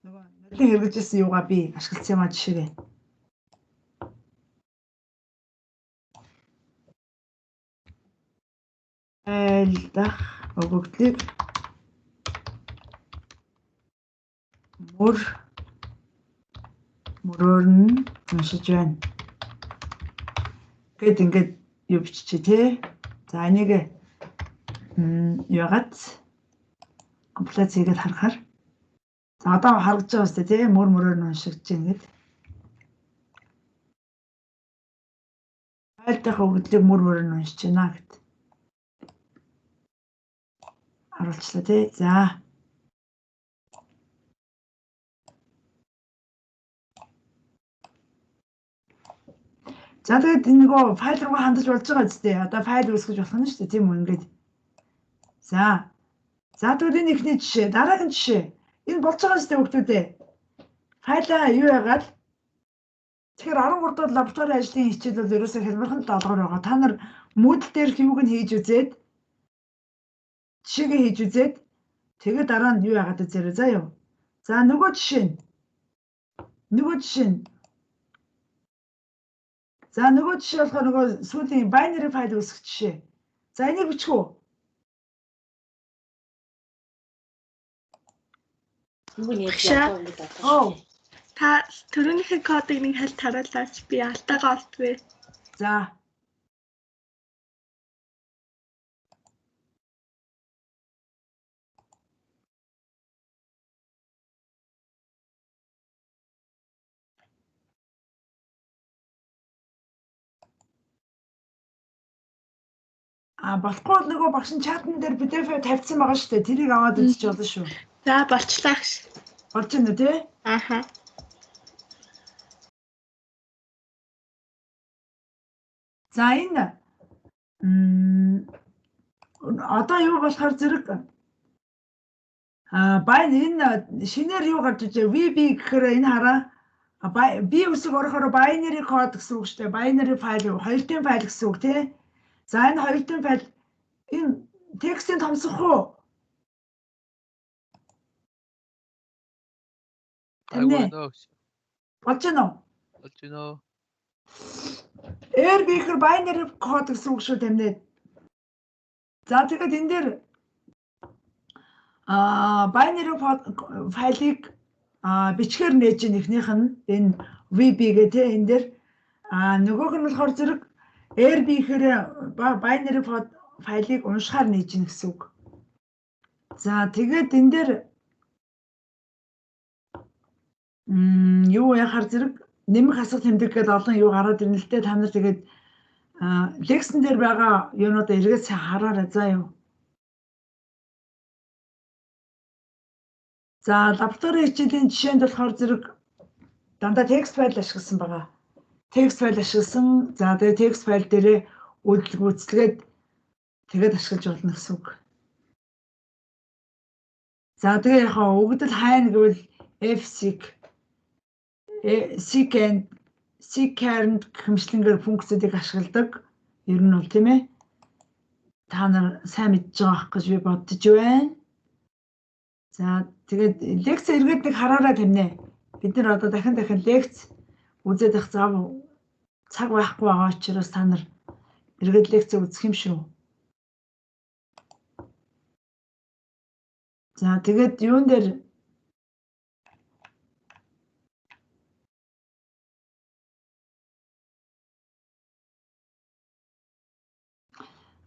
Нөгөө нодлын хэрэгжижсэн юугаа би ашигласан юм а жишээгээ. Файл дах өгөгдлийг мөр мөрөөр нь уншиж байна. Гэт ингээд юу биччихэ те. За энийг яагаад компиляц хийгээд харахаар за одоо харагдаж байгаа үстэй те мөр мөрөөр нь уншигдж байна гэд. Файл дах өгөгдлийг мөр мөрөөр нь уншиж байна гэд. Харуулчлаа тий. За. За тэгээд энэ нөгөө файл руугаа хандаж болж байгаа зү. Одоо файл үүсгэж болох нь шүү дээ, тийм үү ингээд. За. За тэгвэл энэ ихний жишээ, дараагийн жишээ. Энэ болж байгаа зү хүүхдүүдээ. Файлаа юу яагаад? Тэгэхээр 13 дахь лаборатори ажлын хичээл бол ерөөсөө хялбархан даалгавар байгаа. Та нар Moodle дээрх юуг нь хийж үзээд жишээгээ хийж үзээд тэгээд дараа нь юу яагаад үзээрэй заа юу. За нөгөө жишээ нь. Нөгөө жишээ нь. За нөгөө жишээ болохоор нөгөө сүүлийн binary файл үүсгэх жишээ. За энийг бичих үү? Юу нэр Багшаа. одоо ингэж бодох. Оо. Та түрүүнийхээ кодыг нэг хальт харуулаач би алдаагаа олдгүй. За. А болохгүй бол нөгөө багш нь чатан дээр PDF тавьсан байгаа шүү дээ. Тэрийг аваад үзчих болно шүү. За болчлаа гэж. Болж байна уу те? Ааха. За энэ одоо юу болохоор зэрэг байн энэ шинээр юу гарч ижээ VB гэхээр энэ хараа B үсэг орохоор binary code гэсэн үг шүү дээ. Binary file хоёрын файл гэсэн үг тий. За энэ хоёрын файл энэ текстийн томсох уу? Айгүй Тэнэ. нөө. Болж байна уу? Болж байна уу? R гэхээр binary code гэсэн үг шүү тэмнэ. За тэгээд энэ дээр binary файлыг бичгээр нээж ийн эхнийх нь энэ VB гэ тэ энэ дээр нөгөөх нь болохоор зэрэг RB гэхээр binary файлыг уншихаар нээж ийн гэсэн үг. За тэгээд энэ дээр юу яхаар зэрэг нэмэх хасах тэмдэг гэдээ олон юу гараад ирнэ л дээ. Та нар тэгээд лекцэн дээр байгаа юунуудаа эргээд сайн хараарай заа юу. За лаборатори хичээлийн жишээнд болохоор зэрэг дандаа текст файл ашигласан байгаа. Текст файл ашигласан. За тэгээд текст файл дээрээ үйлдэл гүйцэтгээд тэгээд ашиглаж болно гэсэн үг. За тэгээ яг өгөгдөл хайна гэвэл fseek seek and seek current хэмжлэнгээр функцүүдийг ашигладаг. Ер нь бол тийм ээ. Та нар сайн мэдж байгаа ах гэж би бодож байна. За тэгээд лекц эргээд нэг хараарай тэмнэ. Бид нар одоо дахин дахин лекц үзээд их зав цаг байхгүй байгаа учраас та нар эргээд лекц үзэх юм шүү. За тэгээд юун дээр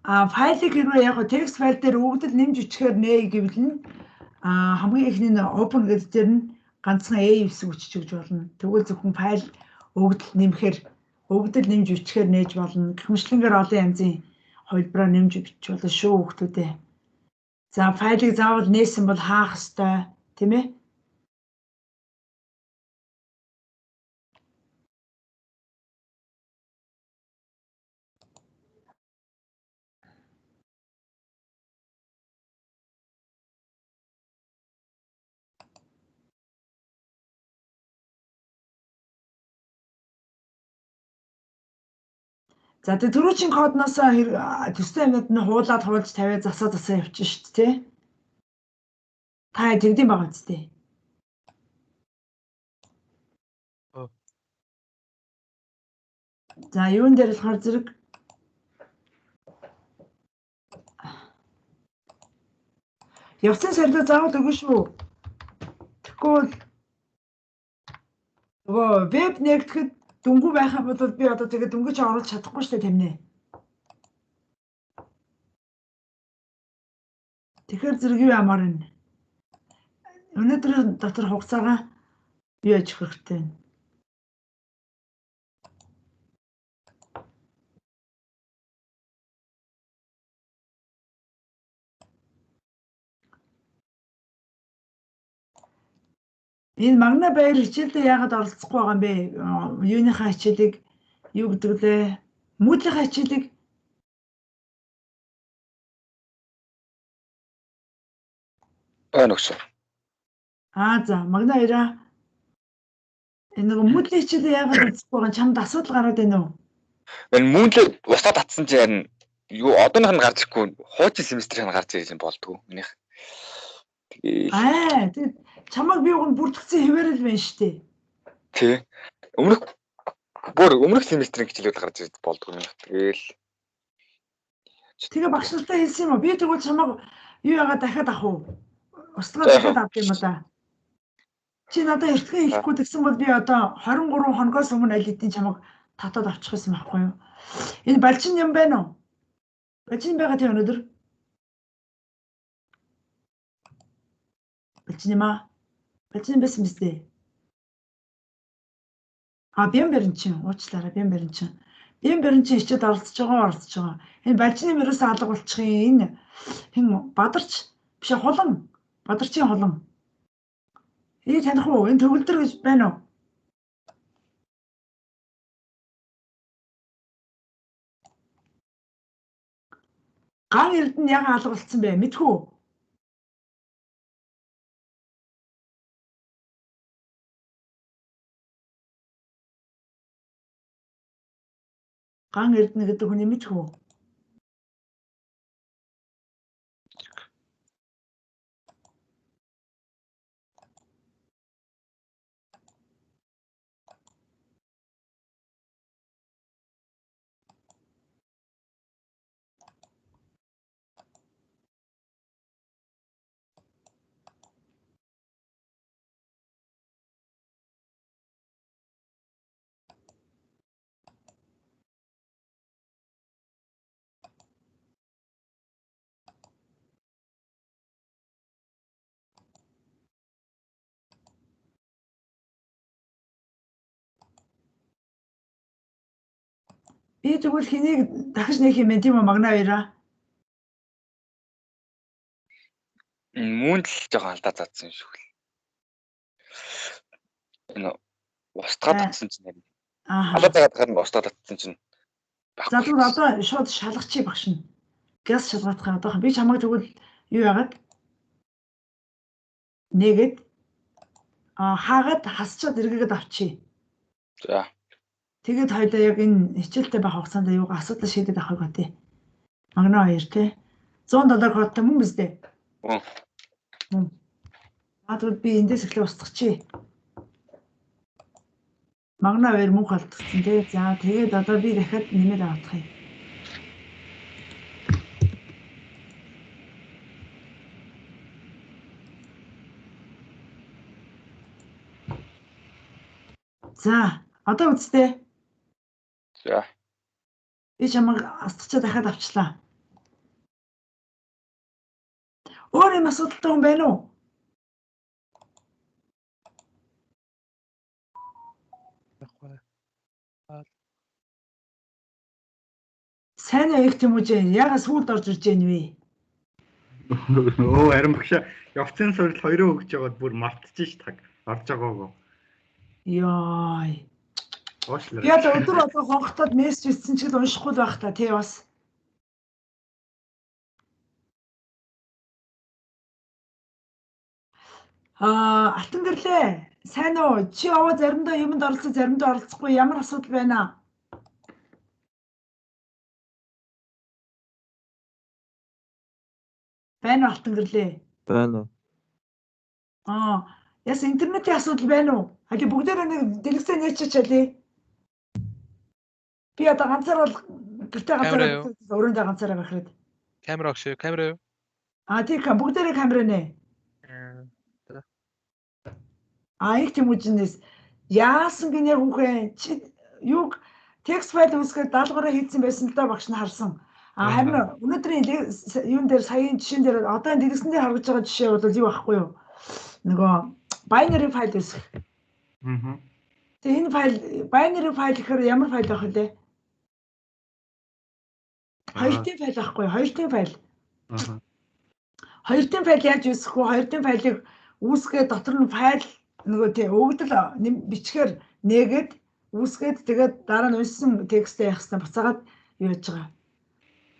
файлыг хэрвээ яг текст файл дээр өгөгдөл нэмж өчгөр нээ гэвэл нь хамгийн эхний нь open гэдэг дээр нь ганцхан A үсэг өчиж өгч болно. Тэгвэл зөвхөн файл өгөгдөл нэмэхээр өгөгдөл нэмж өчгөр нээж болно. Гэх мэтлэнгээр олон янзын Хувилбараа нэмж бичих болно шүү хүүхдүүдээ. За файлыг заавал нээсэн бол хаах ёстой, тийм ээ? За тэгээ түрүүчийн кодноос төстэй юмнууд нь хуулаад хуулж тавиад засаа засаа явчих шүү дээ, тий? Та тэгдэм байгаа үсттэй. За юун дээр болохоор зэрэг явцын сарилга заавал өгнө шүү. Тэгэхгүй бол нөгөө веб нэгтгэхэд дүнгүй байх юм бол би одоо тэгээд дөнгөж оруулж чадахгүй шүү дээ тамнэ. Тэгэхээр зэрэг юу ямар вэ? Өнөөдөр дотор хугацаагаа юу яаж хэрэгтэй вэ? Энэ Магна баяр хичээлдээ яагаад оролцохгүй байгаа юм бэ? Юуныхаа хичээлийг юу гэдэг лээ? Муудлынхаа хичээлийг байна өгсөн. Аа за Магна баяраа. Энэ нэг муудлын хичээлээ яагаад үзэхгүй байгаа чамд асуудал гараад байна уу? Энэ муудлыг устдаа татсан чинь харин юу одооных нь гарч ирэхгүй хуучин семестрийн нь гарч ирж болдгоо минийх. Тэгээ аа тэгээд чамайг би уг нь бүртгэсэн хэвээрэл байна шүү дээ. Тий. Өмнөх бүр өмнөх семестрийн хичээлүүд гарч ирж болдгоо минийх. Тэгээл Тэгээ багш нартай хэлсэн юм уу? Би тэгвэл чамайг юу яагаад дахиад авах уу? Устгаа дахиад авд юм да. Чи надад эртхэн хэлэхгүй тэгсэн бол би одоо 23 хоногоос өмнө аль хэдийн чамайг татаад авчих байсан байхгүй юу? Энэ балжин юм байна уу? Балжин байгаа тийм өнөөдөр? Балжин юм аа? Балжин байсан биз дээ? А бян барин чин уучлаарай бян барин чин. Бян барин чин хичээд оролцож байгаа оролцож байгаа. Энэ балжины ерөөсөө алга болчих юм. Энэ хэн бадарч биш хулан бадарчийн хулан. Энийг таних уу? Энэ төгөлдөр гэж байна уу? Ган эрдэнэ ягаан алга болцсон бэ? Мэдхүү. Ган эрдэнэ гэдэг хүний мэдхүү. Би тэгвэл хэнийг дахиж нэх юм бэ тийм үү Магна баяраа? Мөн л жоохон алдаа заасан юм шиг л. Энэ устгаа татсан чинь харин. Аа. Алдаа заагаад харин устгаа татсан чинь. За тэгвэл одоо шууд шалгачих багш нь. Газ шалгаадах одоохон би чамайг тэгвэл юу яагаад нэгэд хаагаад хасчаад эргээгээд авчий. За. Тэгээд хоёлаа яг энэ хичээлтэй байх хугацаанд юуг асуудал шийдээд авахыг батъя. Магна хоёр тий. 107 кодтой мөн биз дээ? Мөн. Мөн. Аа тэгвэл би эндээс эхлээ устгачих. Магна хоёр мөнх алдсан тий. За тэгээд одоо би дахиад нэмээд авах юм. За одоо үсттэй. За. Би чамайг устгачаа дахиад авчлаа. Өөр юм асуудалтай хүн байна уу? Байхгүй. Сайн уу их Тэмүүжин? Яга сүүлд орж ирж байна вэ? Өө харин багшаа явцын сорил хоёроо өгч яваад бүр мартчих ш таг. Орж байгаагүй. Йой. Уушлаа. Би одоо өдөр болго хонхтоод мессеж бичсэн ч гэл уншихгүй л байх та тий бас. Аа, алтан гэрлээ. Сайн уу? Чи овоо заримдаа юмд оролцож, заримдаа оролцохгүй ямар асуудал байна? Байна уу алтан гэрлээ? Байна уу? Аа, яс интернетийн асуудал байна уу? Хали бүгдээрээ нэг дэлгэцээ нээчиж чалээ. Би одоо ганцаар бол гэртээ Камера ганцаараа юу? өрөөндөө ганцаараа бахраад. Камера огш камера юу? Аа, тий бүгдээрээ камера нэ. А их Тэмүүжинээс яасан гинэ хүүхэн чи юуг текст файл үүсгээд даалгавраа хийцэн байсан л да багш нь харсан. А харин өнөөдрийн юун дээр саяын жишээн дээр одоо энэ дэлгэцэн дээр харагдж байгаа жишээ бол юу байхгүй юу? Нөгөө binary файл үүсгэх. Аа. Тэгээ энэ файл binary файл гэхээр ямар файл байх вэ? Хоёртын файл байхгүй юу? Хоёртын файл. Аа. Хоёртын файл яаж үүсгэх вэ? Хоёртын файлыг үүсгээд дотор нь файл нөгөө тий өгөгдөл бичгээр нээгээд үүсгээд тэгээд дараа нь уншсан текстээ яах хэвээр буцаагаад юу яаж байгаа.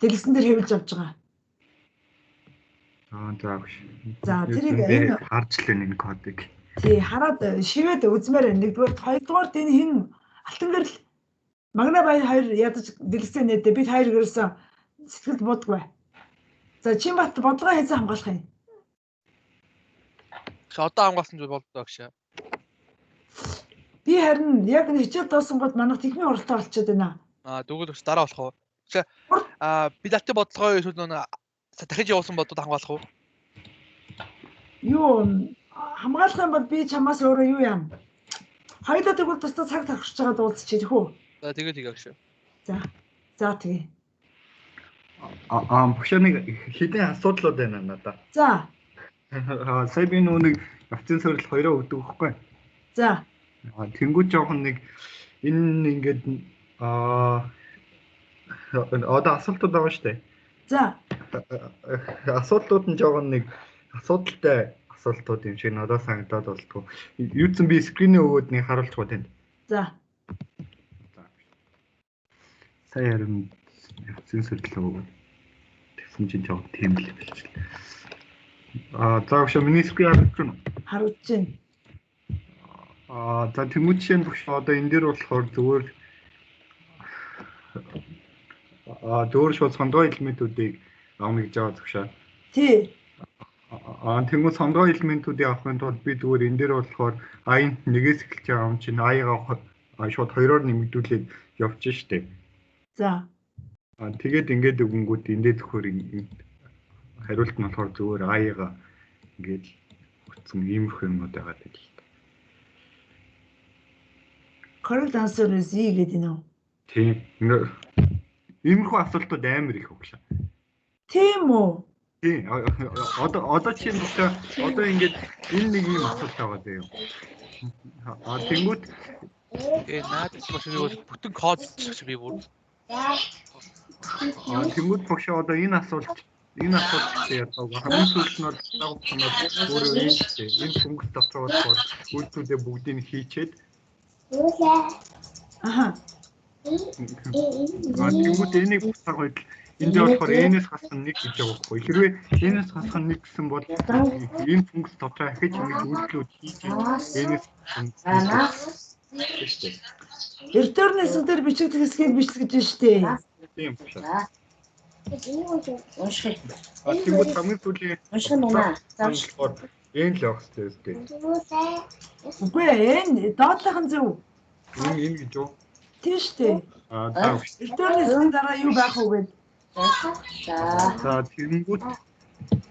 Дэлгэцэн дээр хэвлж авч байгаа. Аа за багш. За тэрийг энэ харж л байна энэ кодыг. Тий хараад шивээд үзмээр байна. Нэгдүгээр, хоёрдугаарт энэ хин алтан гэрэл Магна баяр хоёр ядаж дэлгэцээ нээдээ бид хоёр ерөөсөн сэтгэлд буудаггүй. За Чинбат бодлогоо хийсэн хамгаалах юм. Чи одоо хамгаалсан зүйл болдоо багш. Би харин яг нэг хичээл дуусангууд манайх техникийн уралдаа болчиход байна. Аа дүүгэл багш дараа болох уу? Чи аа би лати бодлогоо эсвэл нөө дахиж явуулсан бодлого хамгаалах уу? Юу хамгаалах юм бол би чамаас өөрөө юу юм? Хоёулаа тэгвэл тусдаа цаг тархиж байгаа дуулчих тийх үү? За тэгээд тэгээ багш. За тэгээ. Аа багшаа нэг хэдэн асуудлууд байна надаа. За. Аа сая би нөгөө нэг явцын сорил хоёроо өгдөг байхгүй. За. Аа тэнгуү жоохон нэг энэ ингээд аа одоо асуултууд байгаа шүү дээ. За. Асуудлууд нь жоохон нэг асуудалтай асуултууд юм шиг надад санагдаад болтгоо. Юу ч юм би скринээ өгөөд нэг харуулчихгүй танд. За. Сая харин явцын сорил өгөөд тэгсэн чинь жоохон тийм л болчихлоо. Аа за багшаа миний скрин харагдаж байна уу? Харагдаж байна. Аа за тэнгуү жишээ нь багш одоо энэ дээр болохоор зүгээр аа зүгээр шууд сондгой элементүүдийг авна гэж байгаа зөвшөө. Тий. Аа тэнгуү сондгой элементүүдийг авахын тулд би зүгээр энэ дээр болохоор i нэгээс эхэлж байгаа юм чинь i-га шууд хоёроор нэмэгдүүлээд явчих штеп. За. Аа тэгээд ингээд өгөнгүүд эндээ зөвхөр хариулт нь болохоор зүгээр i-га ингээд өгсөн иймэрхүү юмнууд байгаа л. Correct answer is E гэдэг нь үү? Тийм. Иймэрхүү асуултууд амар их өгшөө. Тийм үү? Тийм. Одоо чинь босоо одоо ингээд энэ нэг ийм асуулт байгаа заяа. А тэнгуут наад чи багш би бол бүтэн код шиг би бүр. А тэнгуут богшоо одоо энэ асуулт гэсэн яддаг. Хамгийн сүүлд нь бол дагуулсан нь өөрөө энэ энэ функц дотор болохоор үйлдэлүүдээ бүгдийг хийчээд Аха. А тэнгуут энийг буцаах үед энэ дээр болохоор n-ээс хасах нь 1 гэж байгаа байхгүй. Хэрвээ n-ээс хасах нь 1 гэсэн бол энэ функц дотор ахиж ингэж үйлдэлүүд хийж n-ээс шүү дээ. Return хэсэг дээр бичигдэх хэсгийг бичлэгдэж штэ. Тийм байна. Унших. А тэнгуут хамгийн сүүлийн Унших нь унаа. За болохоор n л явах хэрэгтэй. Үгүй ээ, энэ доотлох нь зөв. Энэ энэ гэж юу? Тийм штэ. А за. Return хэсгийн дараа юу байх вэ гэд. За. За тэнгуут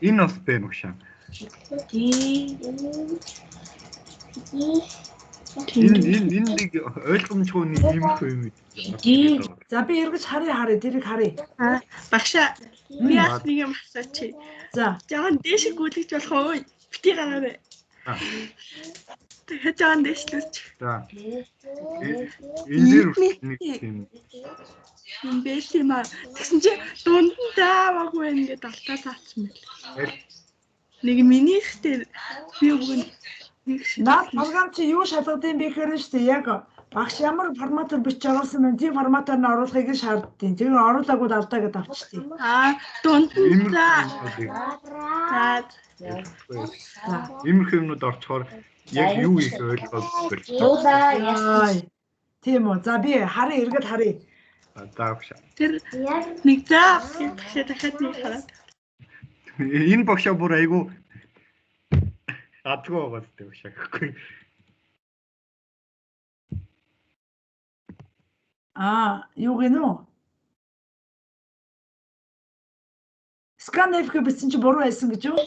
энэ бас байна өгшөө. Тий. Энэ энэ энэ нэг ойлгомжгүй нэг иймэрхүү юм. Тий. За би эргэж харъя тэрийг харъя. Багшаа би бас нэг юм асуучих. За. Жохон дээш гүйлгэж болох уу? Бити гараарай. Дахиад жаахан дэвшлүүлч. За. Энэ дээр хүртэл нэг тийм юм байл юм аа. Тэгсэн чи дунд нь зааваагүй байна гэдээ алтаа цаацсан байл. Нэг минийх дээр би өгөн нэг шиг. Наад програм чи юу шалгадсан бэ гэхээр шүү дээ яг багш ямар форматаар бичиж оруулсан бэ? Тийм форматаар нь оруулахыг нь шаарддیں۔ Тэр оруулаагүй алдаа гэдээ авчдیں۔ Аа дунд нь за. Иймэрхүү юмнууд орчхоор яг юу их ойлгоод болчихсон. Тийм үү. За би харъя, эргээд харъя. За багш. Тэр нэг за гэж дахиад нэг хараад. Энэ багшаа бүр айгүй адгүй байгаа зү багшаа гэхгүй. Аа, юу гэнэ үү? Scanf гэж бичсэн чи буруу байсан гэж юу?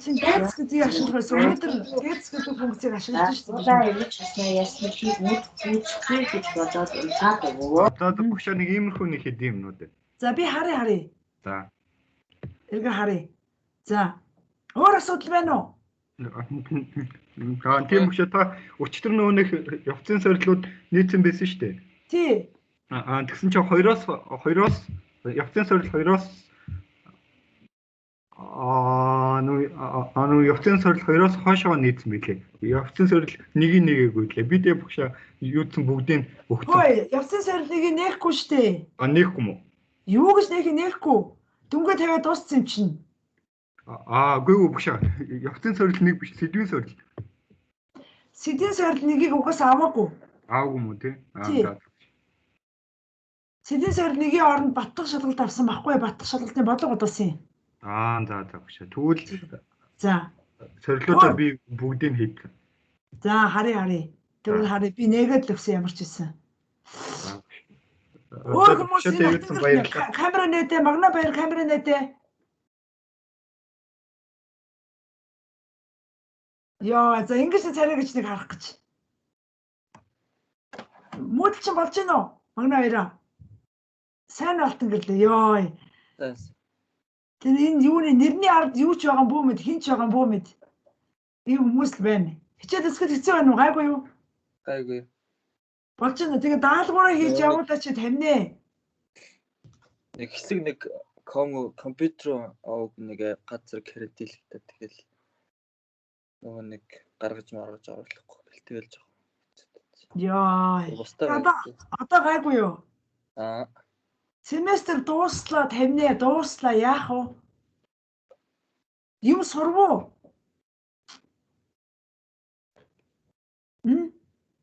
Чи gets гэдгийг ашиглах байсан. Өнөөдөр gets гэдэг функцийг ашиглаж шүү дээ. Ингэж хаснаа ясны чи нүд үзэхгүй гэж бодоод унтаад өгөө. Одоо багшаа нэг иймэрхүү нэг хэд юмнууд байна. За би харъя харъя. За. Эргээ харъя. За. Өөр асуудал байна уу? Аа тийм багшаа та өчтөр нөгөө нэг явцын сорилууд нийцсэн байсан шүү дээ. Тий. Аа тэгсэн чинь хоёроос явцын сорил хоёроос нөө явцын сорил хоёроос хойшоо нийцсэн байлээ. Явцын сорил нэгийг нэгээгүй лээ. Би тэгээ багшаа юудсан бүгдийг өгсөн. Хөөе, явцын сорил нэгийг нээхгүй шүү дээ. А нээхгүй юм уу? Юу гэж нээхийг нээхгүй. Дүнгээ тавиад дууссан юм чинь. Аа, үгүй ээ багшаа. Явцын сорил нэг биш, сэдвийн сорил. Сэдвийн сорил нэгийг угаасаа аваагүй. Аваагүй юм уу те? Аа, за. Сэдвийн сорил нэгийн оронд баттах шалгалт авсан байхгүй, баттах шалгалтын бодлого бодуулсан юм. Аа, за за багшаа. Тэгвэл за сорилуудаа би бүгдийг хийлээ. За, харъя харъя. Тэгвэл харъя. Би нээгээд л өгсөн ямар ч байсан. Өөр хүмүүс камера нээдэ, магна баяр камера нээдэ. Йоо, за ингэж царай гэж нэг харах гэж. Мүүдл чинь болж гинөө? Магна баяраа. Сайн алтан гэрлээ. Йоо. Тэр энэ юуны нэрний ард юу ч байгаа юм бүү мэд, хин ч байгаа юм бүү мэд. Ийм хүмүүс л байна. Хичээл өсгөл хэцүү байна уу? Гайгүй юу? Гайгүй. Болж байна. Тэгээ даалгавраа хийж явуулаа чи тамнэ. Нэг хэсэг нэг компьютер нэг газар карантинлэгдээ тэгэл нөгөө нэг гаргаж маргаж оруулахгүй бэлтгэл жоох. Яа. Одоо гайгүй юу? Аа. Семестр дууслаа тамнэ, дууслаа яах вэ? Юм сурвуу?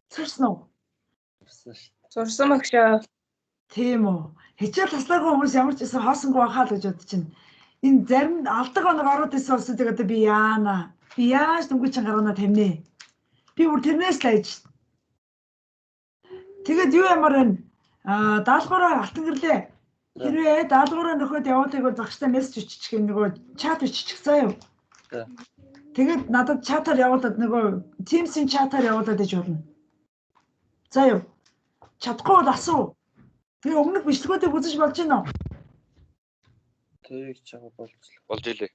Сурсан уу? Сурсан багшаа. Тийм үү. Хичээл таслаагүй хүмүүс ямар ч байсан хоосонгүй байхаа л гэж бодож чинь. Энэ зарим алдаг оног ороод ирсэн улсуудыг одоо би яана. Би яаж дөнгөж чин гаргана тамнэ. Би бүр тэрнээс л айж. Тэгээд юу ямар вэ? Аа даалгавраа алтан гэрлээ. Хэрвээ даалгавраа нөхөд явуулъя бол багштай мессеж өччих юм нөгөө чат өччих заа юу. Тэгээд надад чатаар явуулаад нөгөө Teams-ийн чатаар явуулаад иж болно. За юу. Чадахгүй бол асуу. Тэгээ өмнөх бичлэгүүдийг үзэж болж гинөө. Тэрийг чагаа болжлоо. Болж илээ.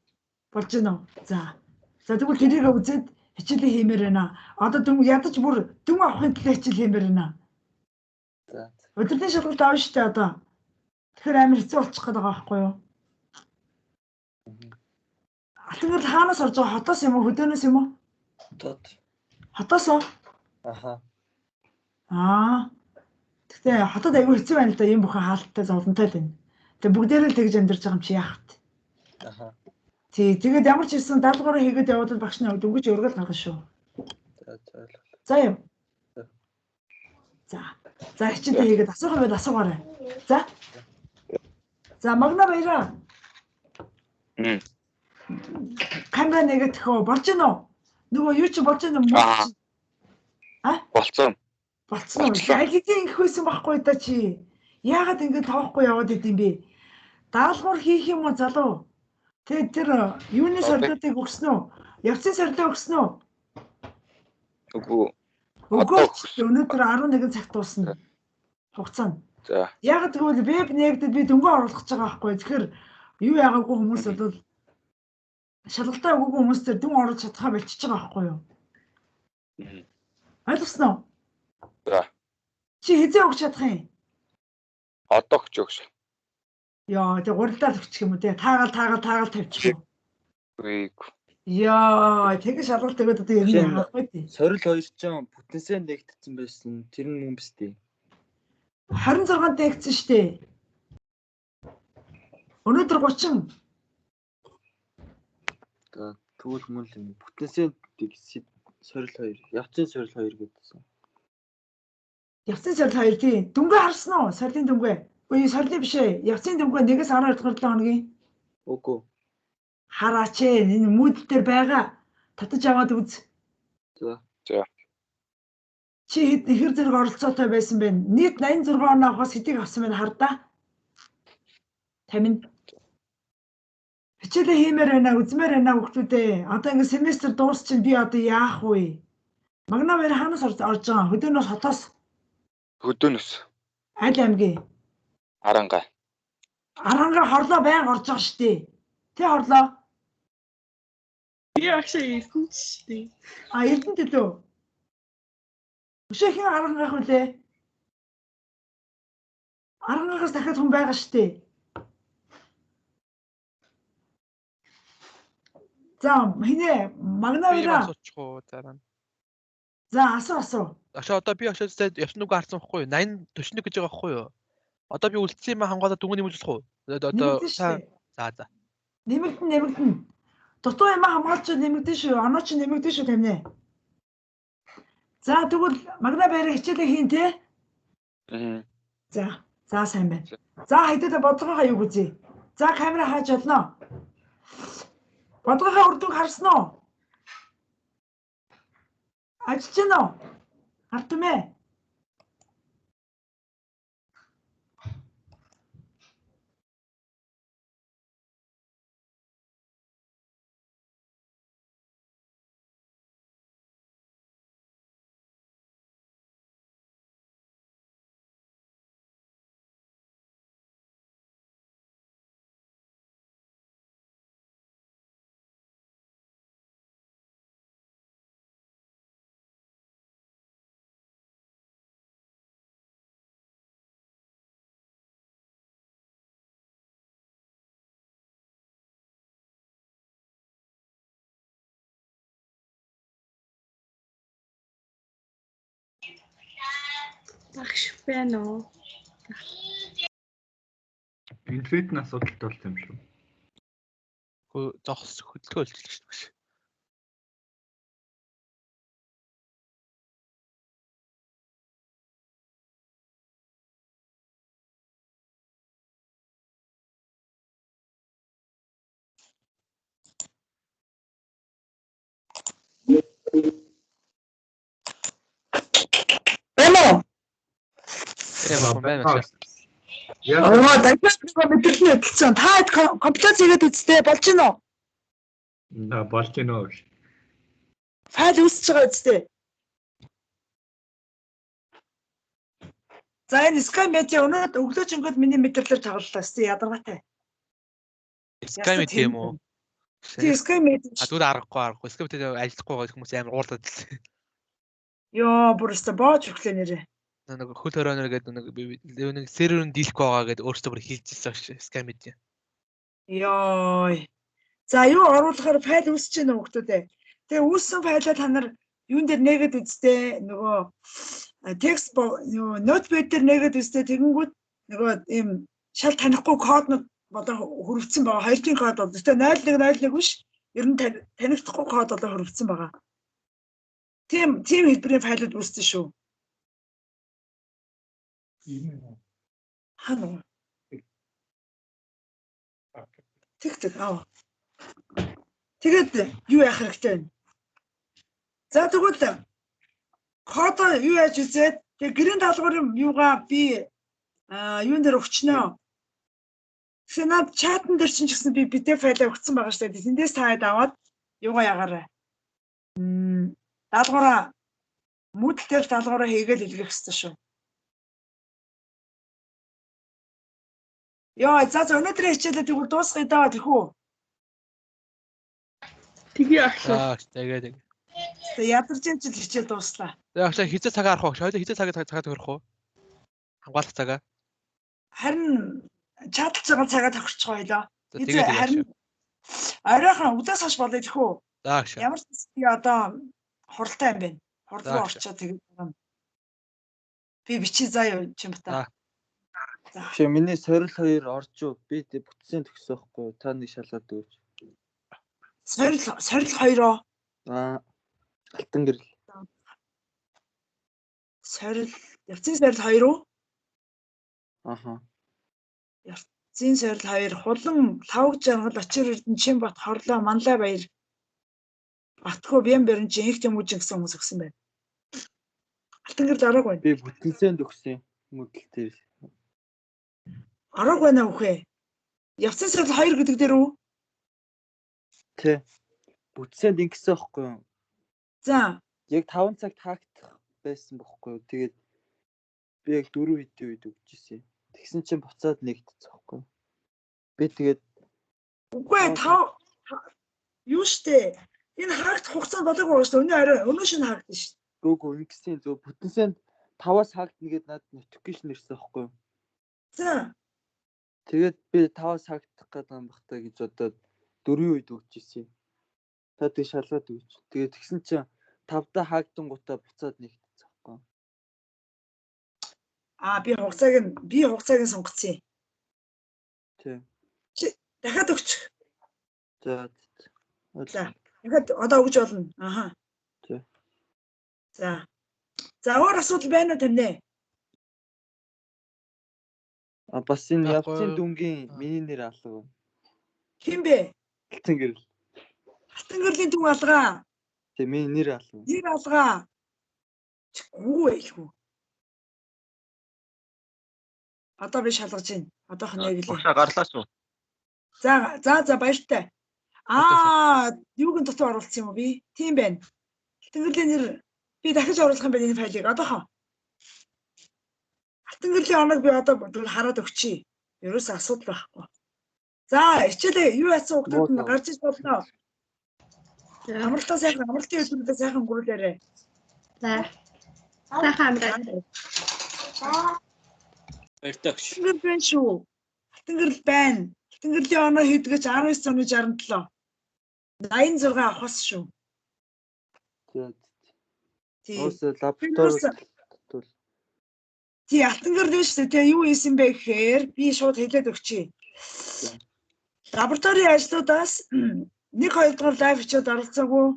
Болж гинөө. За. За тэгвэл тэрийг үзээд хичээлээ хиймээр байна. Одоо дүн ядаж бүр дүн авахын төлөө хичээл хиймээр байна. За. Өдрийн шалгалт авна шүү дээ одоо. Тэгэхээр амар хэцүү болчих гээд байгаа байхгүй юу? Алтан гэрэл хаанаас орж байгаа? Хотоос юм уу? Хөдөөнөөс юм уу? Хотод. Хотоос уу? Аха. Аа. Гэхдээ хотод айгүй хэцүү байна л да. Ийм бүхэн хаалттай зовлонтой л байна. Тэгээ бүгдээрээ л тэгж амьдарч байгаа юм чи яах вэ? Аха. Тий, тэгээд ямар ч хэлсэн даалгавраа хийгээд явбал багш нь дөнгөж өргөл гаргана шүү. За ойлголоо. За юм. За. За хичээлээ хийгээд асуух юм байл асуугаарай. За. За магна баяраа. Камера нэгэт хөө болж гинөө? Нөгөө юу чи болж гинөө? А? Болцсон. Болцсон уу? Аль хэдийн ингэх байсан байхгүй да чи. Яагаад ингэж тоохгүй яваад идэм бэ? Даалгавар хийх юм уу залуу? Тэгээд тэр юуны сорилтыг өгсөн үү? Явцын сорилтыг өгсөн үү? Үгүй. Үгүй. Өнөөдөр 11 цагт дуусна. Хугацаа нь. За. Яагаад гэвэл веб нэгдэд би дөнгөө оруулах гэж байгаа байхгүй. Тэгэхээр юу яагаагүй хүмүүс бол Шалгалтаа өгөөгүй хүмүүс төр дүн оруулж чадхаа болчихж байгаа байхгүй юу? Ойлгосноо? За. Чи хэзээ өгч чадах юм? Одоо өгч өгш. Яа, тэг гурилдаа л өгчих юм уу те? Таагаал таагаал таагаал тавьчих уу? Үгүй. Яа, тэг шалгалт өгөөд одоо ер нь яах вэ? Сорил 2 ч бүтэнсээ нэгтсэн байсан. Тэр нь мөн биз дээ. 26-нд нэгтсэн шүү дээ. Өнөөдөр 30. За, тэгвэл мөн л юм. Бүтэнсээ сорил 2, явцын сорил 2 гэдсэн. Явцын сорил 2 тий. Дүнгээ харсан уу? Сорилын дүнгээ. Үгүй сорилын биш ээ. Явцын дүнгээ 1-ээс 12 дахь 7 хоногийн. Үгүй. Хараач ээ. Энэ Moodle дээр байгаа. Татаж аваад үз. За. За. Чи хэд ихэр зэрэг оролцоотой байсан бэ? Нийт 86 он авахаас хэдийг авсан бэ хардаа? 50. Хичээлээ хиймээр байна, үзмээр байна хүүхдүүдээ. Одоо ингэ семестр дуус чинь би одоо яах вэ? Магна баяр хаанаас орж байгаа? Хөдөөнөөс хотоос? Хөдөөнөөс. Аль аймгийн? Аранга. Аранга хорлоо байнга орж байгаа шүү дээ. Тэ хорлоо? Би агшаа Эрдэнэт шүү дээ. А Эрдэнэт илүү. Өшөө хэн арангах вүлээ? Арангахаас дахиад хүн байгаа шүү дээ. За хинэ Магна баяраа. Асуучих уу дараа. За асуу асуу. Ошоо одоо би ошоо явсан үг харсан байхгүй юу? 80 41 гэж байгаа байхгүй юу? Одоо би үлдсэн юм хамгаалаад дүнг нэмүүлж болох уу? Одоо за за. Нэмэгдэн нэмэгдэн. Дутуу юм хамгаалч нэмэгдэн шүү. Оноо чи нэмэгдэн шүү тамина. За тэгвэл Магна баяраа хичээлээ хийн те? За. За сайн байна. За хэдүүлээ бодлогынхаа юг үзье. За камера хааж болно. Бодлогынхаа үр дүнг харсан уу? Ажиллаж байна уу? Гарт юм ээ. Багш байна уу? Интернет нь асуудалтай болсон юм шүү. Хөө зогс хөдөлгөөн болчихлоо шүү дээ. Байна уу? Байна. Аа, дахиад нэг мэдрэл нь хөдөлсөн. Та компьютер хийгээд үзтээ болж гин үү? Да, болж гин үү. Файл үүсэж байгаа үсттэй. За энэ Sky Media өнөөдөр өглөө жингүүд миний мэдрэлээр тоглолоо. Өстэй ядаргаатай. Sky Media юм уу? Тий, Sky Media. А зүгээр аргагүй. Sky Media ажиллахгүй байгаа хүмүүс амар уурлаад л. Йоо, бүр өстэй боож өглөө нэрээ. Нэг хөл хорионор гэдэг нэг сервер нь дийлэхгүй байгаа гэдээ өөртөө бүр хэлжсэн ш Sky Media. Йоо. За юу оруулахаар файл үүсэж байна хүүхдүүдээ. Тэгээ үүссэн файлаа та нар юун дээр нээгээд үзтээ нөгөө текст юу notepad дээр нээгээд үзтээ тэгэнгүүт нөгөө ийм шал танихгүй коднууд болоо хөрвцсөн байгаа. Хоёрын код бол гэхдээ 0101 биш. Ер нь танихдахгүй код болоо хөрвцсөн байгаа. Тийм хэлбэрийн файлууд үүссэн шүү. Хана. Тэг аа. Тэгээд юу яах хэрэгтэй вэ? За тэгвэл код юу яаж үзээд тэг гэрийн даалгаврын юугаа би юун дээр өгчнөө. Тэгэхээр над чатан дээр чинь ч гэсэн би PDF файлаа өгсөн байгаа шүү дээ. Тэндээс таад аваад юугаа ягаарай. Даалгавраа Moodle дээр даалгавраа хийгээл илгээх хэрэгтэй шүү. Йоо, за өнөөдрийн хичээлээ тэгвэл дуусгая даа тэрхүү. Тэгээ агшаа. За тэгээ тэгээ. Тэгээ ядарч яж л хичээл дууслаа. Тэгээ агшаа хизээ цагаа харах уу? Хоёул хизээ цагаа тохирох уу? Хамгаалах цагаа. Харин чаталж байгаа цагаа тохирчих байлаа. За тэгээ тэгээ. Харин оройхон өдөөс хойш болъё тэхүү. За агшаа. Ямар ч би одоо хуралтай юм байна. Хурал руу орчоо тэгээд би бичиж заа юу Чимбата. За. Чи миний сорил 2 орж юу? Би бүтсэн төгссөн байхгүй юу? Та нэг шалгаад өгөөч. Сорил 2-оо. Аа. Алтан гэрэл. Сорил явцын сорил 2 уу? Аха. Явцын сорил 2 хулан лавг жаргал очир эрдэн Чимбат хорлоо манлай баяр. Батгүй бян барин чи инх тэмүүжин гэсэн хүмүүс өгсөн байна. Алтан гэрэл ороог байна. Би бүтэнсэн төгссөн. Мөдөл дээр. Ороог байна үхэ. Явцын сорил 2 гэдэг дээр үү? Тэ. Бүтсэнд ингэсэн байхгүй юу? За. Яг 5 цагт хаагдах байсан бохгүй юу? Тэгээд би яг 4 хэдийн үед өгч ирсэн. Тэгсэн чинь буцаад нэгдсэн бохгүй юу? Би тэгээд үгүй 5 юу штэ. Энэ хаагдах хугацаа болоогүй байгаа штэ. Өнөө орой өнөө шинэ хаагдсан штэ. Гөөгөө ингэсэн зөв бүтэнсэнд 5-аас хаагдна гэд надад notification ирсэн бохгүй юу? За. Тэгээд би 5-аас хаагдах гэдэг юм бах та гэж бодоод 4-ийн үед өгч ирсэн. Та тэг шалгаад өгч. Тэгээд тэгсэн чинь 5-даа хаагдангуудаа буцаад нэгдсэн байхгүй. Аа би хугацааг нь сонгоцсон юм. Тий. Чи дахиад өгч. За. За. Дахиад одоо өгж болно. Аха. Тий. За. За өөр асуудал байна уу тамнэ? А бас энэ явцын дүнгийн миний нэр алга байна. Хин бэ? Алтан гэрэл. Алтан гэрлийн дүн алгаа. Тэг миний нэр алга. Нэр алгаа. Гүү байлгүй. Одоо би шалгаж байна. Одоох нь яг л. Багшаа гарлаа шүү. За за за баяртай. Аа, юуг нь дутуу оруулсан юм уу би? Тийм байна. Алтан гэрлийн нэр би дахиж оруулах юм байна энэ файлыг. Одоохоо. Алтан гэрлийн оног би одоо тэгвэл хараад өгчий. Ерөөсөө асуудал байхгүй. За, хичээлээ юу яасан хүүхдүүд нь гарч иж болно. Амралтаа сайхан, амралтын өдрүүдээ сайхан өнгөрүүлээрэй. За. Сайхан амраа. Баяртай багш. Алтан гэрэл байна шүү. Алтан гэрэл байна. Алтан гэрлийн оноо хийдгэж 19.67. 86 авахас шүү. За. Тий. Уус лаборатори тул. Тий, алтан гэрэл биш үү? Тэгээ юу хийсэн бэ гэхээр би шууд хэлээд өгчий. Лабораторийн ажлуудаас 1 2 дугаар лайв хичээлд оролцоогүй.